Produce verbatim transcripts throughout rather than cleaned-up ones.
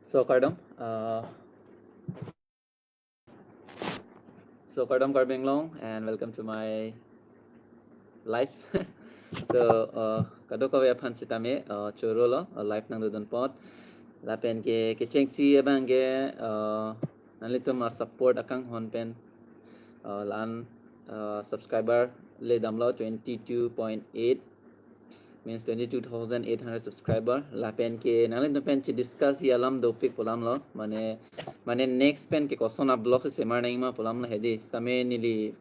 So kardom, uh, so kardom Karbi Anglong, and welcome to my live. So uh, kadokave aphan sitame uh, choro lo uh, live nangdodun apot. Lapen ke kechengsi abang ke uh, nanglitum a-support akanghon pen uh, la-an uh, subscriber le damlo twenty-two point eight, means twenty-two thousand eight hundred subscriber. Lapen ke nanglitum pen chidiscuss-i alam dopik pu alam lo. Mane, mane next pen ke koson a-vlog si semar nangji ma pu alam lo hedi. Sitame neli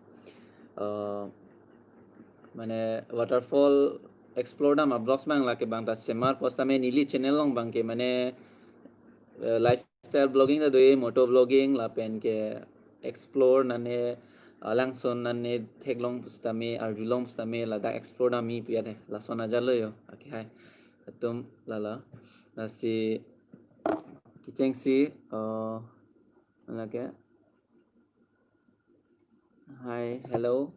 uh, mane waterfall explore dam a-vlogs abang lake bang ta semarpo, sitame neli channel along abang ke mane uh, lifestyle vlogging ta do-e, moto vlogging lapen ke explore nane uh, langsun nane theklong pu sitame, arjulong pu sitame ladak explore damji pu ya de. Lason ajat lo yo. Okay, hai. Atum lala. Lasi kechengsi uh, lake, hi, hello.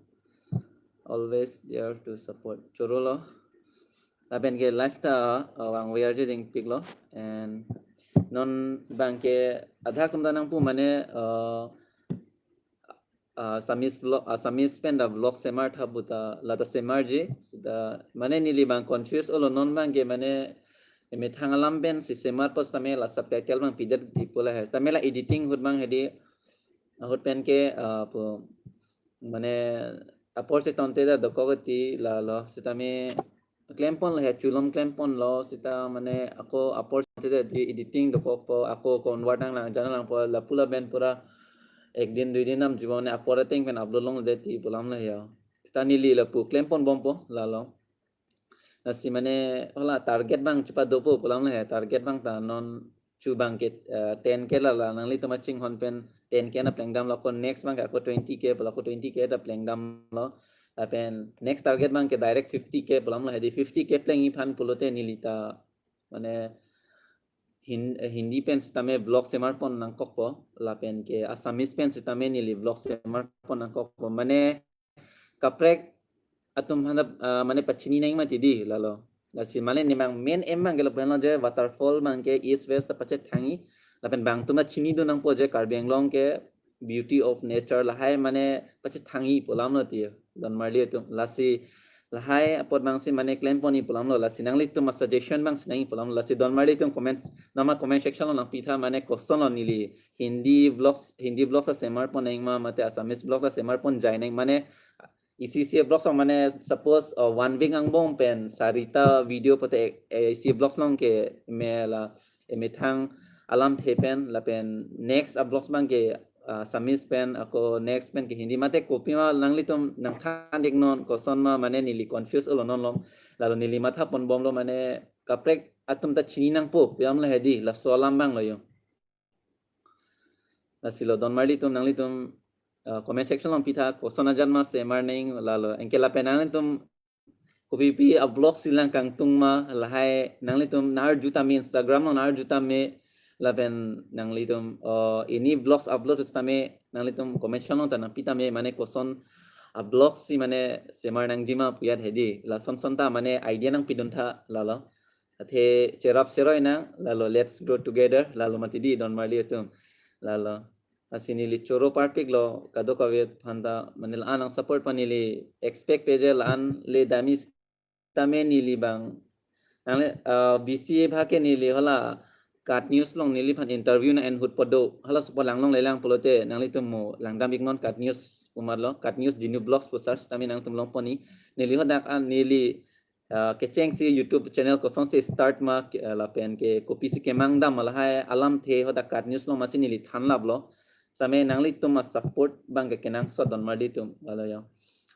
Always there to support. Choro lo. Lapen ke live ta uh, vangve arje dingpik lo. And non abang ke adhak atum ta nangpu mane uh, uh, Assamese vlog, Assamese pen ta vlog semar tha pu ta, la ta semarji. Sita mane neli abang confuse olo, non abang ke mane emethang alam pen si semarpo sitame la subtitle abang pidet di pu la he. Sitame la editing ahut abang hedi, ahut pen ke uh, pu mane apor chetonte ta dokok ti lalo. Sitame klempon lo he, chulom klempon lo, sita mane ako apor chetonte ta di editing dokokpo, ako convert nanglang, jana langpo, lapu lapen pura ek din dui din dam jubo mane apor ateng pen upload longledet ti pu alam lo he. Sita neli lapu klempon bompo lalo. Lasi mane hala target abang chepadopo pu alam lo he. Target abang ta non chu abang ke uh, ten K lala, nanglitum achinghon pen ten K na plengdam lo, ako next abang ke ako twenty K pu la, ako twenty K ta plengdam lo. Lapen next target abang ke direct fifty K pu alam lo hedi. Fifty K plengji aphan pulote neli ta mane Hin- eh, Hindi pen sitame vlog semarpon nangkokpo, lapen ke Assamese pen sitame neli vlog semarpon nangkokpo. Mane kaprek atum aphan ta uh, mane pachini nangji mati di lalo. Lasi mane ne abang main aim abang ke lapu henlo je waterfall abang ke east west ta pachethangji. Lapen bang atum ta chinidun nangpo je Karbi Anglong ke beauty of nature lahai mane pachethangji pu alam lo ti, donmarli atum. Lasi lahai apot abang si mane klemponji pu alam lo. Lasi nanglitum a-suggestion abang si nangji pu alam lo. Lasi donmarli atum comment, nama comment section along nangpi tha, mane koson lo neli Hindi vlogs, Hindi vlogs ta semarpon nangji ma mate Assamese vlogs ta semarpon jai nangji, mane isi isi vlogs along mane suppose uh, one week angbong pen sarita video pote eh, isi vlogs along ke me la emethang alamthe pen, lapen next a-vlogs abang ke uh, Assamese pen, ako next pen ke Hindi mate kopima, nanglitum nangthan-iknon, koson ma mane neli confuse olo non lom. Lalo neli matha ponbomlo, mane kaprek atum ta chini nangpo pu alam lo hedi, laso alam abang lo yo. Lasi lo donmarli atum, nanglitum uh, comment section along pi tha, koson ajat ma semar nangji lalo. Anke lapen nanglitum kopipi a-vlog si lang kangtung ma lahai nanglitum nangarju tame, Instagram along nangarju tame, lapen nanglitum uh, any vlogs upload sitame nanglitum comment section along ta nangpi tame, mane koson a-vlog si mane semar nangji ma pu ya hedi. Lason son ta mane idea nangpidun tha lalo. Athe cherap seroi nang lalo, let's grow together lalo mati di, donmarli atum. Lalo lasi neli choro parpik lo, kadokave aphan ta mane la-an nang support pen neli expect pe je la-an le damji sitame neli abang nangle uh, B C A bhag ke neli hala KAT News along neliphan interview nang-en ahut po do, hala sopo lang longlelang pulote nanglitum mo langdam-iknon, KAT News pu amat lo, KAT News Dinu Vlogs pu search tame nangtum longponji. Neli hadak an neli uh, kechengsi YouTube channel kosonsi start ma ke- uh, lapen ke kopisi kemang dam ma lahai alamthe hadak KAT News along masi neli thanlaplo. Sitame nanglitum a-support abang ke kenangsot, donmarli atum, lalo ya.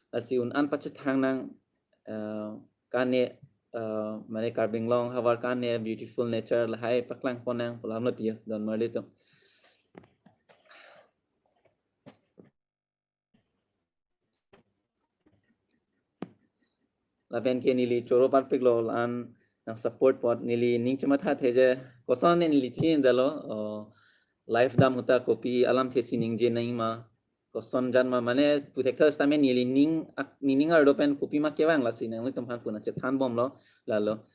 Lasi un-an pachethang nang uh, kane uh, mane Karbi Anglong havar kane beautiful nature lahai paklangpon nang pu alam lo ti yo, donmarli atum. Lapen ke neli choro parpik lo, la-an nang support apot. Neli ning chemathathe je koson ne neli chinidetlo, uh, live dam ahut ta kopi alamthe si ningje nangji ma, koson ajat ma, mane puthek tha sitame neli ning ak- nening arlo pen kopima kevang, lasi nanglitum aphan pu nangchethanbomlo lalo.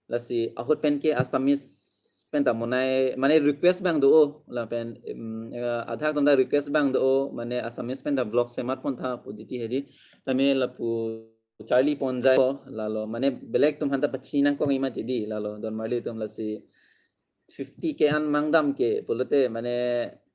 Lasi ahut pen ke Assamese pen ta monai, mane request abang do-o, lapen, em, eh, adhak atum ta request abang do-o, mane Assamese pen ta vlog semat pon tha pu titi hedi, tame lapu charli pon jai po, lalo, mane belek atum aphan ta pachini nangkok nangji mati di, lalo, don marli atum lasi fifty K an mangdam ke pulote, mane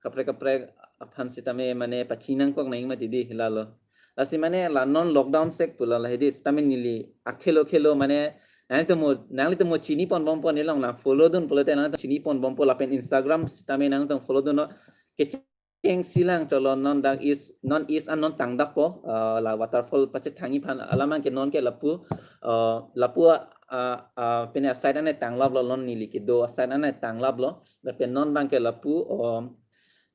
kaprek kaprek aphan sitame, mane pachini nangkok nangji mati di, lalo. Lasi mane la non lockdown sek pu la hedi sitame neli akhelo khelo mane nangtum mo, nanglitum mo chini pon bom pon nelong nang follow dun pulote nangtum chini pon bom po lapen Instagram sitame nangtum follow dun no. Kecheng silang cholo non dak is, non is an non tangdap po, ah, la waterfall pachethangji aphan alam abang ke non ke lapu, ah, lapu, ah, ah, pine aside ane tanglap lo, non neli kedo aside ane tanglap lo. Lapen non abang ke lapu, oh,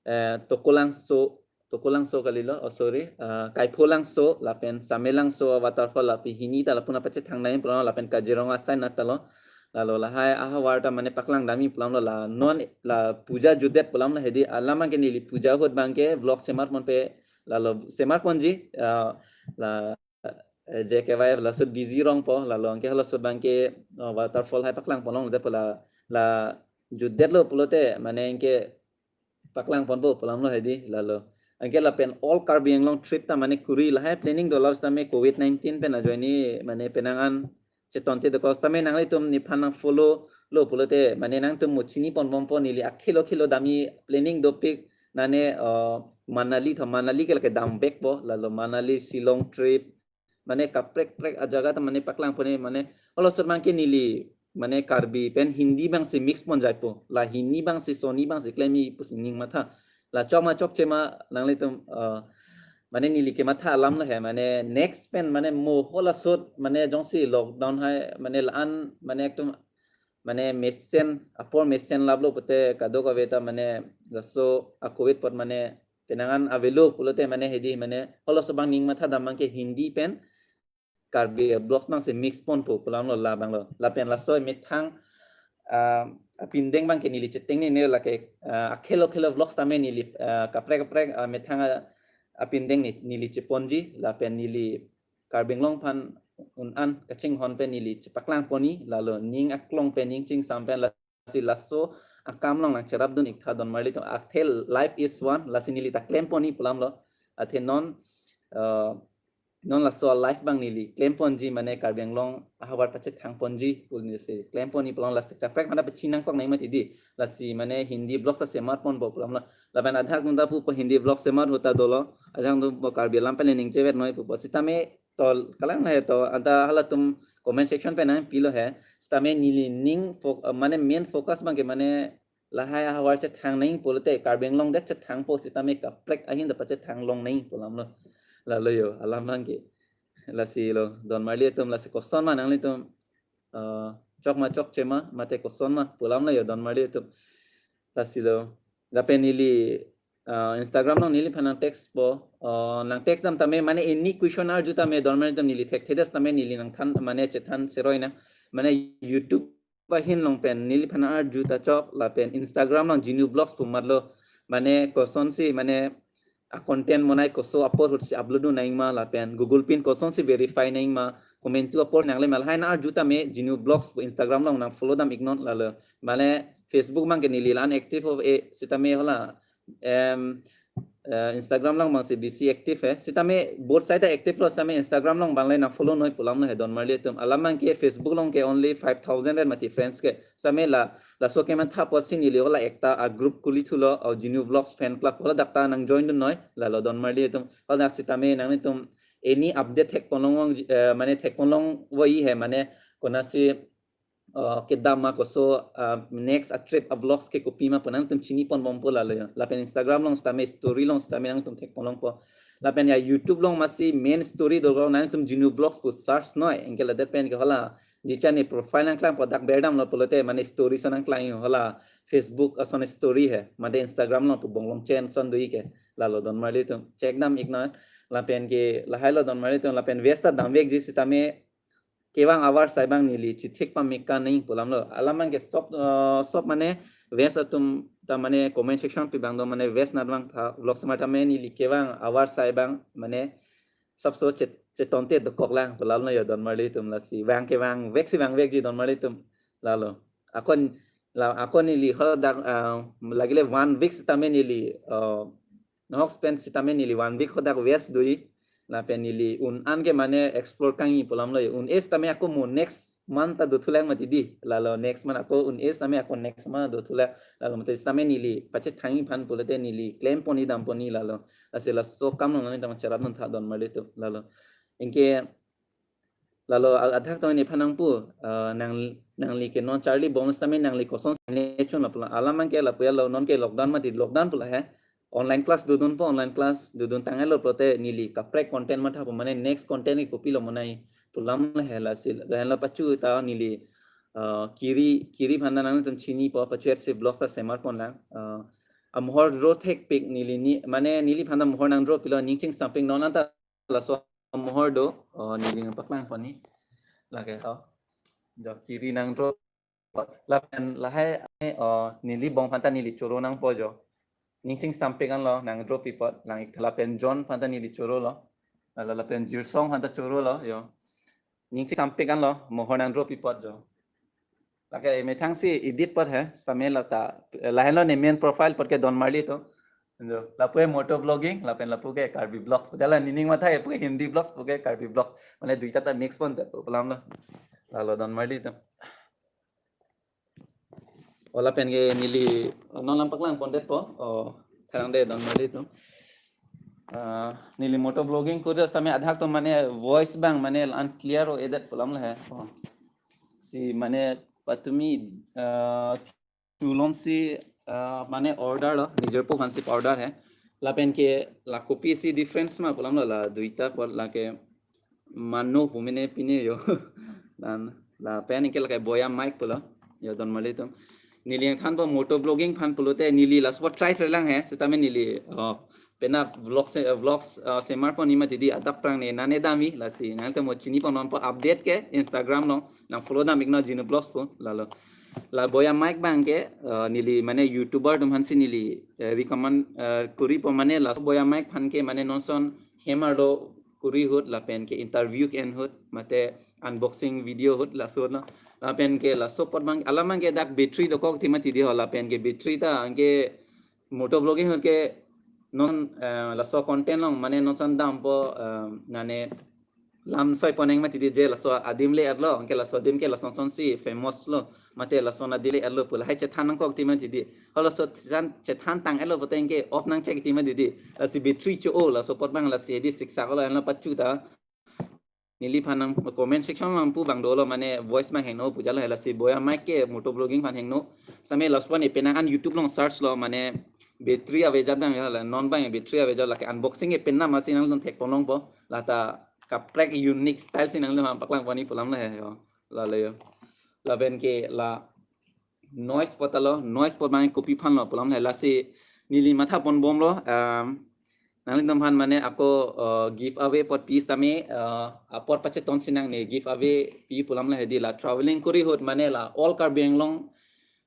eh, Tokolangso, Tokolangso kalilo, oh sorry, ah, Kaipholangso, lapen Samelangso waterfall lapu hini ta lapu na pachethang nangji pulo lapen Kaziranga aside na ta lo. Lalo lahai ahavar ta mane paklang damji pu alam lo, la non la puja jutdet pu alam lo hedi alam abang ke neli puja ahut abang ke vlog semat pon pe, lalo semat ponji, ah, la, eh, J K Y F lasut busy rong po, lalo anke halasut abang ke, ah, waterfall hai paklang pon longdet pu la, la jutdet lo pulote mane anke paklang pon po pu alam lo hedi, lalo. Anke lapen all Karbi Anglong trip ta mane kuri lahai planning do, laso tame covid nineteen pen ajoine mane penang an chetonte dokok sitame nanglitum nephan nang follow lo pulote mane nangtum mo chini pon bom po, neli akhelo khelo damji planning dopik nane, uh, Manali tho, Manali ke lake dam bek po, lalo Manali, Shillong trip, mane kaprek prek ajaga ta mane paklang pon ne, mane halaso abang ke neli mane Karbi pen Hindi abang si mix pon jai po, la Hindi abang si soni abang si klemji pusi ning matha. La chok ma chokche ma nanglitum, uh, mane neli kematha alam lo he, mane next pen mane mo halasut mane jongsi lockdown hai mane la-an mane ekdom mane mesen, apor mesen laplo pute kadokave ta mane laso a covid apot mane penang an avelo pulote mane hedi mane halaso abang ning matha dam abang ke Hindi pen Karbi vlogs abang si mix pon po pu alam lo, labang lo. Lapen laso methang, ah, apindeng abang ke neli chetengne ne lake, ah, akhelo khelo vlogs tame neli, ah, kaprek kaprek, ah, methang, ah, apindeng ne neli cheponji lapen neli Karbi Anglong aphan un an kachinghon pen neli chepaklang ponji, lalo ning aklong pen ning chingsam pen lasi laso akam along nang cherap dun ik tha don marli atum, athe life is one, lasi neli ta klem ponji pu alam lo. Athe non, eh, non laso life abang neli klem ponji mane Karbi Anglong ahavar pachethang ponji pu neli si klem ponji pu alam, lasi kaprek mana pachini nangkok nangji mati di, lasi mane Hindi vlog sa semat pon po pu alam lo. Lapen adhak atum ta pu po Hindi vlog semat ahut ta dolo, adhak atum po Karbi alam pen le ning chevet noi pu po, sitame to kalang he to, anta halatum comment section pen nangpilo he. Sitame neli ning fo-, mane main focus abang ke mane lahai ahavar chethang nangji pulote Karbi Anglong det chethang po, sitame kaprek ahin ta pachethang long nangji pu alam lo. Lalo yo, alam abang ke. Lasi lo, don marli atum lasi koson ma nanglitum, eh, chok ma chokche ma, mate koson ma pu alam lo yo don marli atum. Lasi lo, lapen neli, ah, Instagram along neliphan nang text po, ah, nang text dam tame mane any question arju tame don marli atum neli thekthedet tame neli nangthan mane chethan seroi nang, mane YouTube ahin along pen neliphan nang arju ta chok, lapen Instagram along Genu Vlogs pu matlo, mane kosonsi mane a content monai koso apor ahut si upload dun nangji ma lapen Google pen kosonsi verify nangji ma, komantu apor nangle ma, lahai nang arju tame Genu Vlogs pu Instagram along nang follow dam ik non, lalo mane Facebook abang ke neli la-an active ave, sitame hala, em, eh, Instagram along abang si bisi active he. Sitame both side active lo, sitame Instagram along abang le nang follow noi pu alam lo he don marli atum. Alam abang ke Facebook along ke only five thousand ret mati friends ke. Sitame la, laso kematha apotsi neli hala ekta a group kuli thulo, au Genu Vlogs fan club, hala dak ta nang join dun noi, lalo don marli atum. Hala sitame nanglitum any update thek pon long, eh, mane thek pon long voi he, mane konatsi, uh, kedam ma koso, uh, next a trip a vlogs ke kopi ma pu nangtum chini pon bom po, lalo yo. Lapen Instagram along sitame story along sitame nangtum thek pon long po. Lapen ya YouTube along masi main story do nangtum Genu Vlogs pu search noi, anke ladet pen ke hala, jicha ne profile nangklang po dak berdam lo pulote mane story sa nangklang hala Facebook ason story he, mate Instagram along pu bonglong chen son do ik ke, lalo don marli atum check dam ik non. Lapen ke lahai lo don marli atum, lapen vest ta damvekji sitame kevang avar sai abang neli chithik pameka nangji pu alam lo. Alam abang ke sob, eh, sob mane vest atum ta mane comment section pi abang do mane vest nat abang tha vlog semat tame neli kevang avar sai abang mane sabso chet-, chetonte dokok lang pu alam lo yo don marli atum, lasi vang kevang vek si vangvekji don marli atum, lalo. Akon La ako neli hadak, ah, lagile one week sitame neli, ah, nahok spend sitame neli one week hadak waste do-i. Lapen neli un-an ke mane explore kangji pu alam lo, un-e sitame ako mo next month ta dothulang mati di. Lalo next month ako un-e sitame ako next month dothulang. Lalo mate sitame neli pachethang-i aphan pulote neli klempon-i dampon-i lalo. Lasi laso akam along nangtum cherap non tha don marli atum. Lalo anke lalo a-, adhak tong nephan nangpu, eh, nang, nangli ke non charlibom sitame nangli kosonsi manage un lapu alam abang ke lapu ya lo, non ke lockdown mati, lockdown pu la he. Online class dodunpo, online class dodun tang-etlo pulote neli kaprek content mathapo, mane next content ke kopilo monai pu alam le he. Lasi lahenlo pachu ta neli, eh, Kiri, Kiri aphan ta nangtum chinipo, pachu at si vlogs ta semarpon lang. Eh, amohor dro thekpik neli ni, mane neliphan ta mohor nangdropiklo, ning chingsampik non anta laso amohor do, oh, neli nangpaklangpon-i. Lake, oh. Jo Kiri nangdro. Lapen lahai, oh, neli bong aphan ta neli choro nangpo jo. Ning chingsampik anlo nangdropik apot, lang ik lapen John aphan ta neli chorolo. Lalo lapen Jirsong aphan ta chorolo, jo. Ning chingsampik anlo, mohor nangdropik apot jo. Lake methang si edit apot he, sitame lata, lahenlo ne main profile apot ke don marli atum. Jo, lapu ke moto vlogging, lapen lapu ke Karbi vlogs. Jala nening matha, lapu ke Hindi vlogs, lapu ke Karbi vlogs. Mane duita ta mix pon ta, pu alam lo. Lalo don marli atum. Oh, lapen ke neli, oh, non lang paklangpondetpo, oh, tharang de don marli atum. Ah, neli moto vlogging kuri sitame adhak atum mane voice abang mane unclear o-edet pu alam le he. Oh. Si mane patumi, ah, chulom si, ah, mane order lo, nijor po aphan si order he. Lapen ke la kopisi difference ma pu alam lo, la duita apot lake mano pu mene pine jo. Dan lapen ke lake Boya Mic pulo. Jo don marli atum. Neli nangthanpo moto vlogging aphan pulote neli laso apot try try lang he, sitame neli, oh, penap vlogs, eh, vlogs, eh, semarpon-i mati di, adap prang ne nane dam-i, lasi nangtum mo chinipon nonpo update ke Instagram along, nang follow dam ik non Genu Vlogs pu, lalo. La Boya Mic abang ke, eh, neli mane YouTuber atum aphan si neli, eh, recommend, eh, kuripo, mane laso Boya Mic aphan ke mane non ason hem arlo kuri ahut lapen ke interview ke-en ahut mate unboxing video ahut laso no. Lapen ke laso apot abang alam abang ke dak battery dokok ti mati di ho, lapen ke battery ta anke moto vlogging ahut ke non, eh, laso content along mane non ason dampo, eh, nane lam soipon-eng mati di je laso adim le-etlo, anke laso adim ke lason son si famous lo, mate lason adim le-etlo pu lahai chethan nangkok ti mati di. Ho laso chethan, chethan tang-etlo pulote anke off nangchek ti mati di. Lasi battery cho-o, laso apot abang lasi hedi siksak lo, lahenlo pachu ta. Neliphan nang comment section nangpu abang dolo, mane voice abang hingno pu jalo he. Lasi Boya Mic ke moto vlogging aphan hingno. Sitame laso apot ne penang an YouTube along search lo, mane battery avejat abang ya la, non abang battery avejat, lake unboxing ke penang masi nangtum thekpon longpo. Lata kaprek unique style si nangtum paklangpon-i pu alam le he jo. Lalo jo. Lapen ke la noise apot ta lo, noise apot abang kopi aphan lo pu alam le he. Lasi neli mathapon bomlo, um, nanglitum aphan mane ako, uh, giveaway apot pi sitame, uh, apor pacheton si nangne giveaway pi pu alam le he di. La traveling kuri ahut mane la all Karbi Anglong,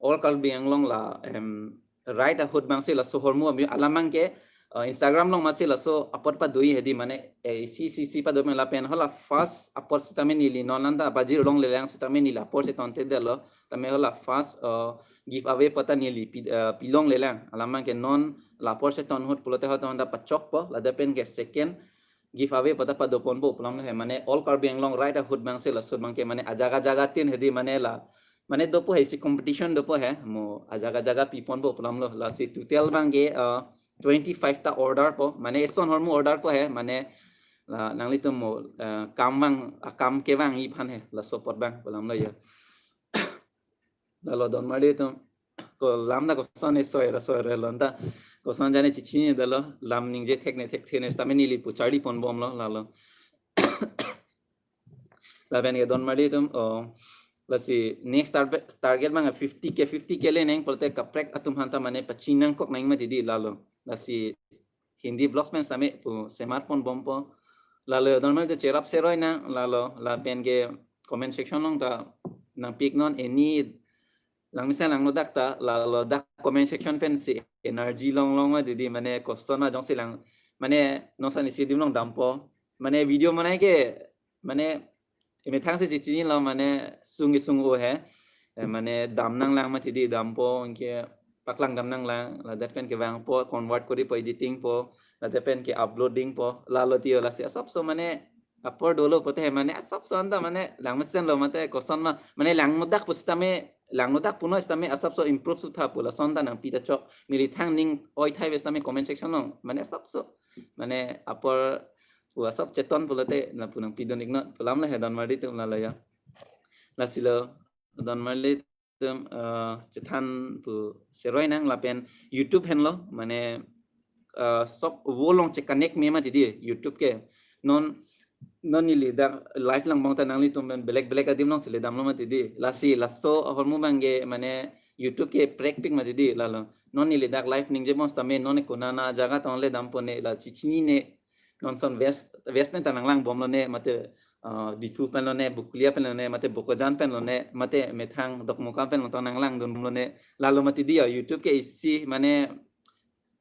all Karbi Anglong la, em, ride ahut abang si laso ahormu abang alam abang ke, uh, Instagram along masi laso apor pado-i hedi, mane, eh, isi isi isi pado abang, lapen hala first apor sitame neli non anta bajir longle lang sitame neli apor chetonte detlo, tame hala first, uh, giveaway apot ta neli pi, uh, pilongle lang. Alam abang ke non la apor cheton ahut pulote hoton ta pachokpo, ladak pen ke second giveaway apot ta padoponpo pu alam le he, mane all Karbi Anglong ride ahut abang si laso abang ke mane ajaga jaga tin hedi, mane la, mane dopo he si competition dopo he, mo ajaga jaga piponpo pu alam lo. Lasi total abang ke, uh, twenty-five ta order po, mane eson ahormu order po he, mane la nanglitum mo, uh, kam abang, akam kevang-i aphan he, laso apot abang pu alam lo jo. Lalo don marli atum, ko lam ta koson ne soi ra soi ra lon ta. Koson jane chichinidetlo, lam ningje thekne thekthe ne sitame neli pu charlipon bomlo, lalo. Lapen ke don marli atum, oh, lasi next target, target abang fifty K, fifty K le neng pulote kaprek atum aphan ta mane pachini nangkok nang mati di, lalo. Lasi Hindi vlogs pen sitame pu semarpon bompo. Lalo don marli atum cherap seroi nang, lalo lapen ke comment section along ta nangpi ik non, any langmesen langno dak ta, lalo dak comment section pen si energy longlong ma didi, mane koson ma jongsi lang, mane non ason isi adim along dampo, mane video manai ke, mane emethang si chichinilo, mane sung isung o he. eh, mane dam nanglang mati di, dampo, anke paklang dam nanglang, ladak pen kevangpo, convert koripo, editing po, ladak pen ke uploading po, lalo tiyo. Lasi asapso mane apor dolo pulote he, mane asapso anta mane langmesenlo mate koson ma, mane langnodak pusitame, langnodak punon sitame asapso improve sutha pu lason ta nangpi ta chok, neli thang ning oi thai ves tame comment section along, mane asapso, mane apor pu asap cheton pulote lapu nangpidun iknon pu alam le he, donmarli atum, lalo ya. Lasi lo, donmarli atum, eh, chethan pu seroi nang lapen YouTube henlo, mane, eh, sob vo along che-connect me mati di YouTube ke. Non, non neli dak live langbom ta nanglitum pen belek belek adim alongsi le damlo mati di. Lasi laso ahormu abang ke mane YouTube ke prekpik mati di, lalo. Non neli dak live ningjebom sitame non ne konana jaga tong le dampo ne, la chichinine, non ason West, West pen ta nanglangbomlo ne, mate, ah, Diphu penlo ne, Bokolia penlo ne, mate Bokajan penlo ne, mate methang Dokmoka penlo tong nanglangdunlo ne, lalo mati di ya. YouTube ke isi mane,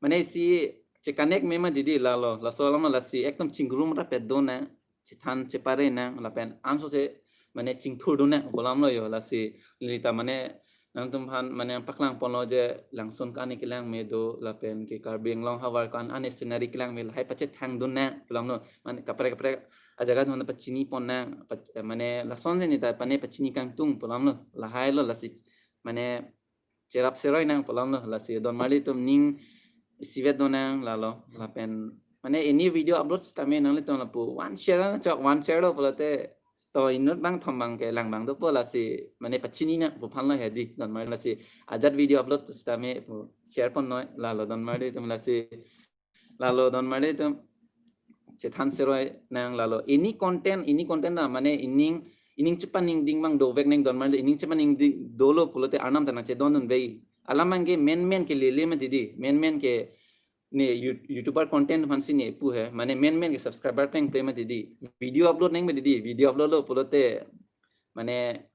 mane isi che-connect me mati di, lalo. Laso alam lasi ekdom chingrum rapet donang, chethan chepare nang, lapen ansose mane chingthurdun nang pu alamlo yo. Lasi neli ta mane nangtumphan mane paklang ponlo je, langsun kani kelang me do, lapen ke Karbi Anglong havar ko-an an scenery kelang me, lahai pachethangdun nang pu alamlo. Mane kaprek kaprek ajaga atum ta pachini pon nang, pach-, mane lasonsi neli ta mane pachini kangtung pu alamlo, lahai lo. Lasi mane cherap seroi nang pu alamlo. Lasi donmarli atum ning isivet do nang, lalo. Lapen mane any video upload sitame nanglitum lapu one share na chok, one share lo pulote to inut bangthom abang ke lang abang dopo, lasi mane pachini nang pu aphanlo he di, donmarli. Lasi ajat video upload sitame pu share ponnoi, lalo, donmarli atum. Lasi lalo, donmarli atum, chethan seroi nang, lalo. Any content, any content na mane ining, ining chepaningding abang dovek nang, donmarli, ining chepaningding dolo pulote arnam ta nangchedondunvek. Alam abang ke menmen ke lele mati di, menmen ke ne You-, YouTuber content aphansi ne pu he, mane menmen ke subscriber plengple mati di. Video upload nang mati di, video upload lo pulote mane,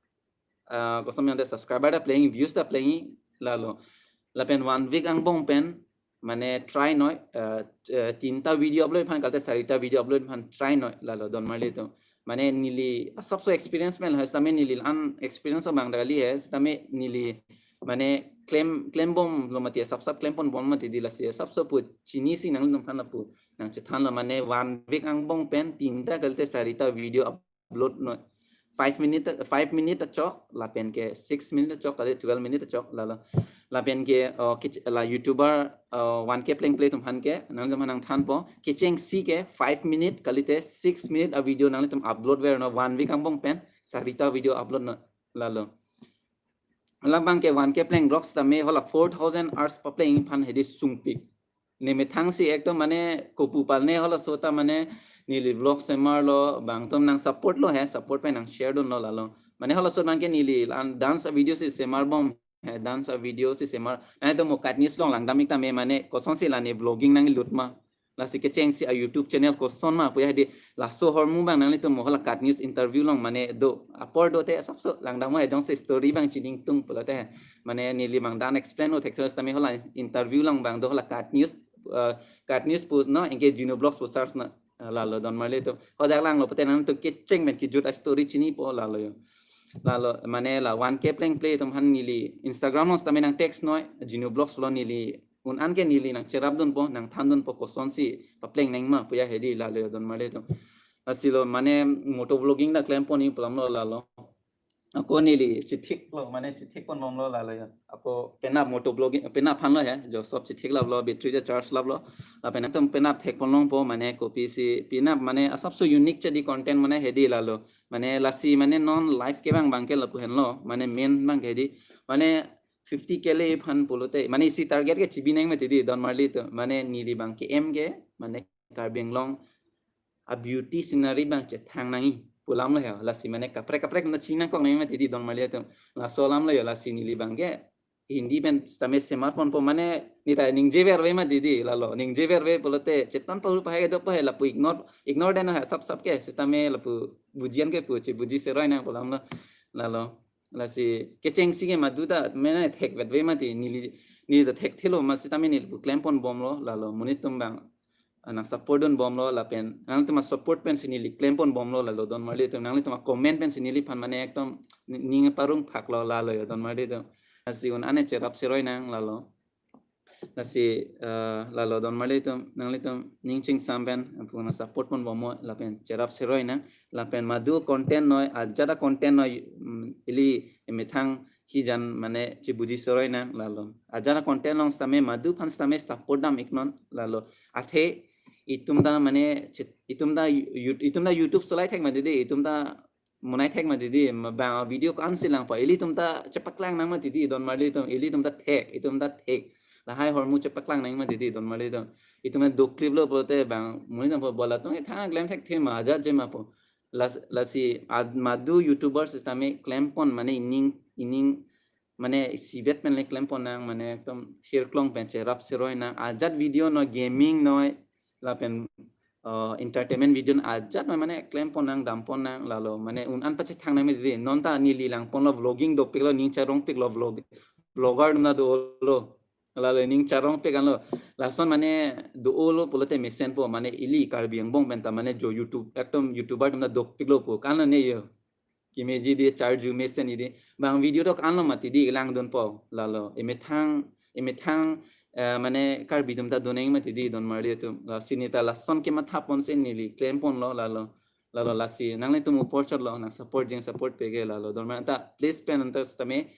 ah, koson ante subscriber ta plengji, views ta plengji, lalo. Lapen one week angbong pen mane try noi, eh, eh, tinta video upload aphan, kalite sarita video upload aphan try noi, lalo, donmarli atum. Mane neli asapso experience pen lo he sitame, neli an experience abang dali he sitame neli mane klem, klembomlo mati, asap sap klem ponbom mati di. Lasi asapso pu chinisi nangtumphan lapu nangchethanlo, mane one week angbong pen tinta kalite sarita video upload noi. Five minute, five minute achok, lapen ke six minute achok, kalite twelve minute achok, lalo. Lapen ke, oh, kech-, la YouTuber, oh, one K plengple atum aphan ke, nangtumphan nangthanpo, kechengsi ke five minute kalite six minute a video nanglitum upload ver non, one week angbong pen sarita video upload non, lalo. Labang ke one K plengdrok sitame hala four thousand hours papleng aphan hedi sungpik. Ne methangsi ekdom mane kopu pal ne halaso ta mane neli vlog semarlo, bang atum nang support lo he, support pen nang share dunlo, lalo. Mane halaso abang ke neli an dance a video si semarbom he, dance a video si semar. Nangtum mo KAT News along langdam ik tame mane kosonsi la ne vlogging nanglut ma, lasi kechengsi a YouTube channel koson ma pu ya hedi, laso ahormu abang nanglitum mo hala KAT News interview along mane do, apor do te asapso langdamnon he, jongsi story abang chiningtung pulote he. Mane neli abang dan explain o thekso sitame hala interview along abang do, hala KAT News, eh, KAT News pu non, anke Genu Vlogs pu search non, eh, lalo, donmarli atum. Hadak langlo pute nangtum kecheng pen kejut a story chinipo, lalo yo. Lalo mane la one K plengple atum aphan neli Instagram along sitame nang text noi, Genu Vlogs lo, neli un an ke neli nangcherapdunpo, nangthandunpo kosonsi papleng nang ma pu ya hedi, lalo, donmarli atum. Lasi lo mane moto vlogging ta klem ponji pu alamlo, lalo. Ako neli chethiklo, mane chethik ponbomlo, lalo ya. Ako penap moto vlogging, penap aphanlo he, jo sob chethik laplo, battery ta charge laplo. Lapen nangtum penap thek ponlongpo, mane kopisi penap mane asapso unique chedi content mane hedi, lalo. Mane lasi mane non live kevang abang ke lapu henlo, mane main abang ke hedi. Mane fifty K le aphan pulote, mane isi target ke chibi nang mati di, donmarli atum. Mane neli abang ke aim ke mane Karbi Anglong a beauty scenery abang chethang nangji pu alamlo he. Lasi mane kaprek kaprek na chiningkok nang mati di, donmarli atum. Laso alamlo yo, lasi neli abang ke Hindi pen sitame semar ponpo, mane neli ta ningje verve mati di, lalo. Ningje verve pulote cheton pahur pahai kedo pahai lapu ignore, ignore dunnon he asap sap ke, sitame lapu bujian ke pu, chebuji seroi nang pu alamlo, lalo. Lasi kechengsi ke madu ta mane thekvetve mati, neli, neli ta thekthelo ma sitame neli lapu klem ponbomlo, lalo, monit atum abang. nang support dun bomlo lapen nanglitum a-support pensi neli klempon bomlo lalo don marli atum, nanglitum a-comment pensi neliphan mane ekdom ni-, ning parong phaklo lalo yo don marli atum. Lasi un-an cherap seroi nang lalo. Lasi, eh, lalo don marli atum, nanglitum ning chingsam pen, pu nang support pon bomnon lapen cherap seroi nang, lapen madu content noi, ajat a-content noi, mm, ili emethang hijan mane chibuji seroi nang lalo. Ajat a-content along sitame madu aphan sitame support dam iknon lalo. Athe itum ta mane chit-, itum ta You-, itum ta YouTube solai thek mati dei, itum ta monai thek mati dei, ma bang video ko-an si langpo, ilitum ta chepaklang nang mati dei don marli atum, ilitum ta thek, itum ta thek. Lahai ahormu chepaklang nang mati dei don marli atum. Itum ta duk kliplo pulote bang monit atum pu bola atum, eh, thang klem thekthe ma, ajat je ma pu. Las-, lasi ad-, madu YouTuber sitame klempon mane ining, ining mane isivet pen le klempon nang, mane ekdom thirklong pen cherap seroi nang. Ajat video noi, gaming noi, lapen, eh, entertainment video ajat noi mane klempon nang, dampon nang lalo. Mane un-an pachethang nang mati dei. Non ta neli langponlo, vlogging dopiklo, ning charongpiklo, vlog, vlogger atum ta dolo. Lalo ning charongpik anlo. Lason mane dolo pulote mesenpo, mane ili Karbi angbong pen ta mane jo YouTube, ekdom YouTuber atum ta dopiklo pu. Kan lo ne yo. Kemeji dei, charju mesen dei. Bang video dok anlo mati dei langdunpo lalo. Emethang, emethang, eh, mane Karbi atum ta donang mati dei don marli atum. Lasi neta lason kematha ponsi neli klemponlo lalo. Lalo lasi nanglitum apor chotlo, nang support jeng support peke lalo. Don marli ta please pen anta sitame,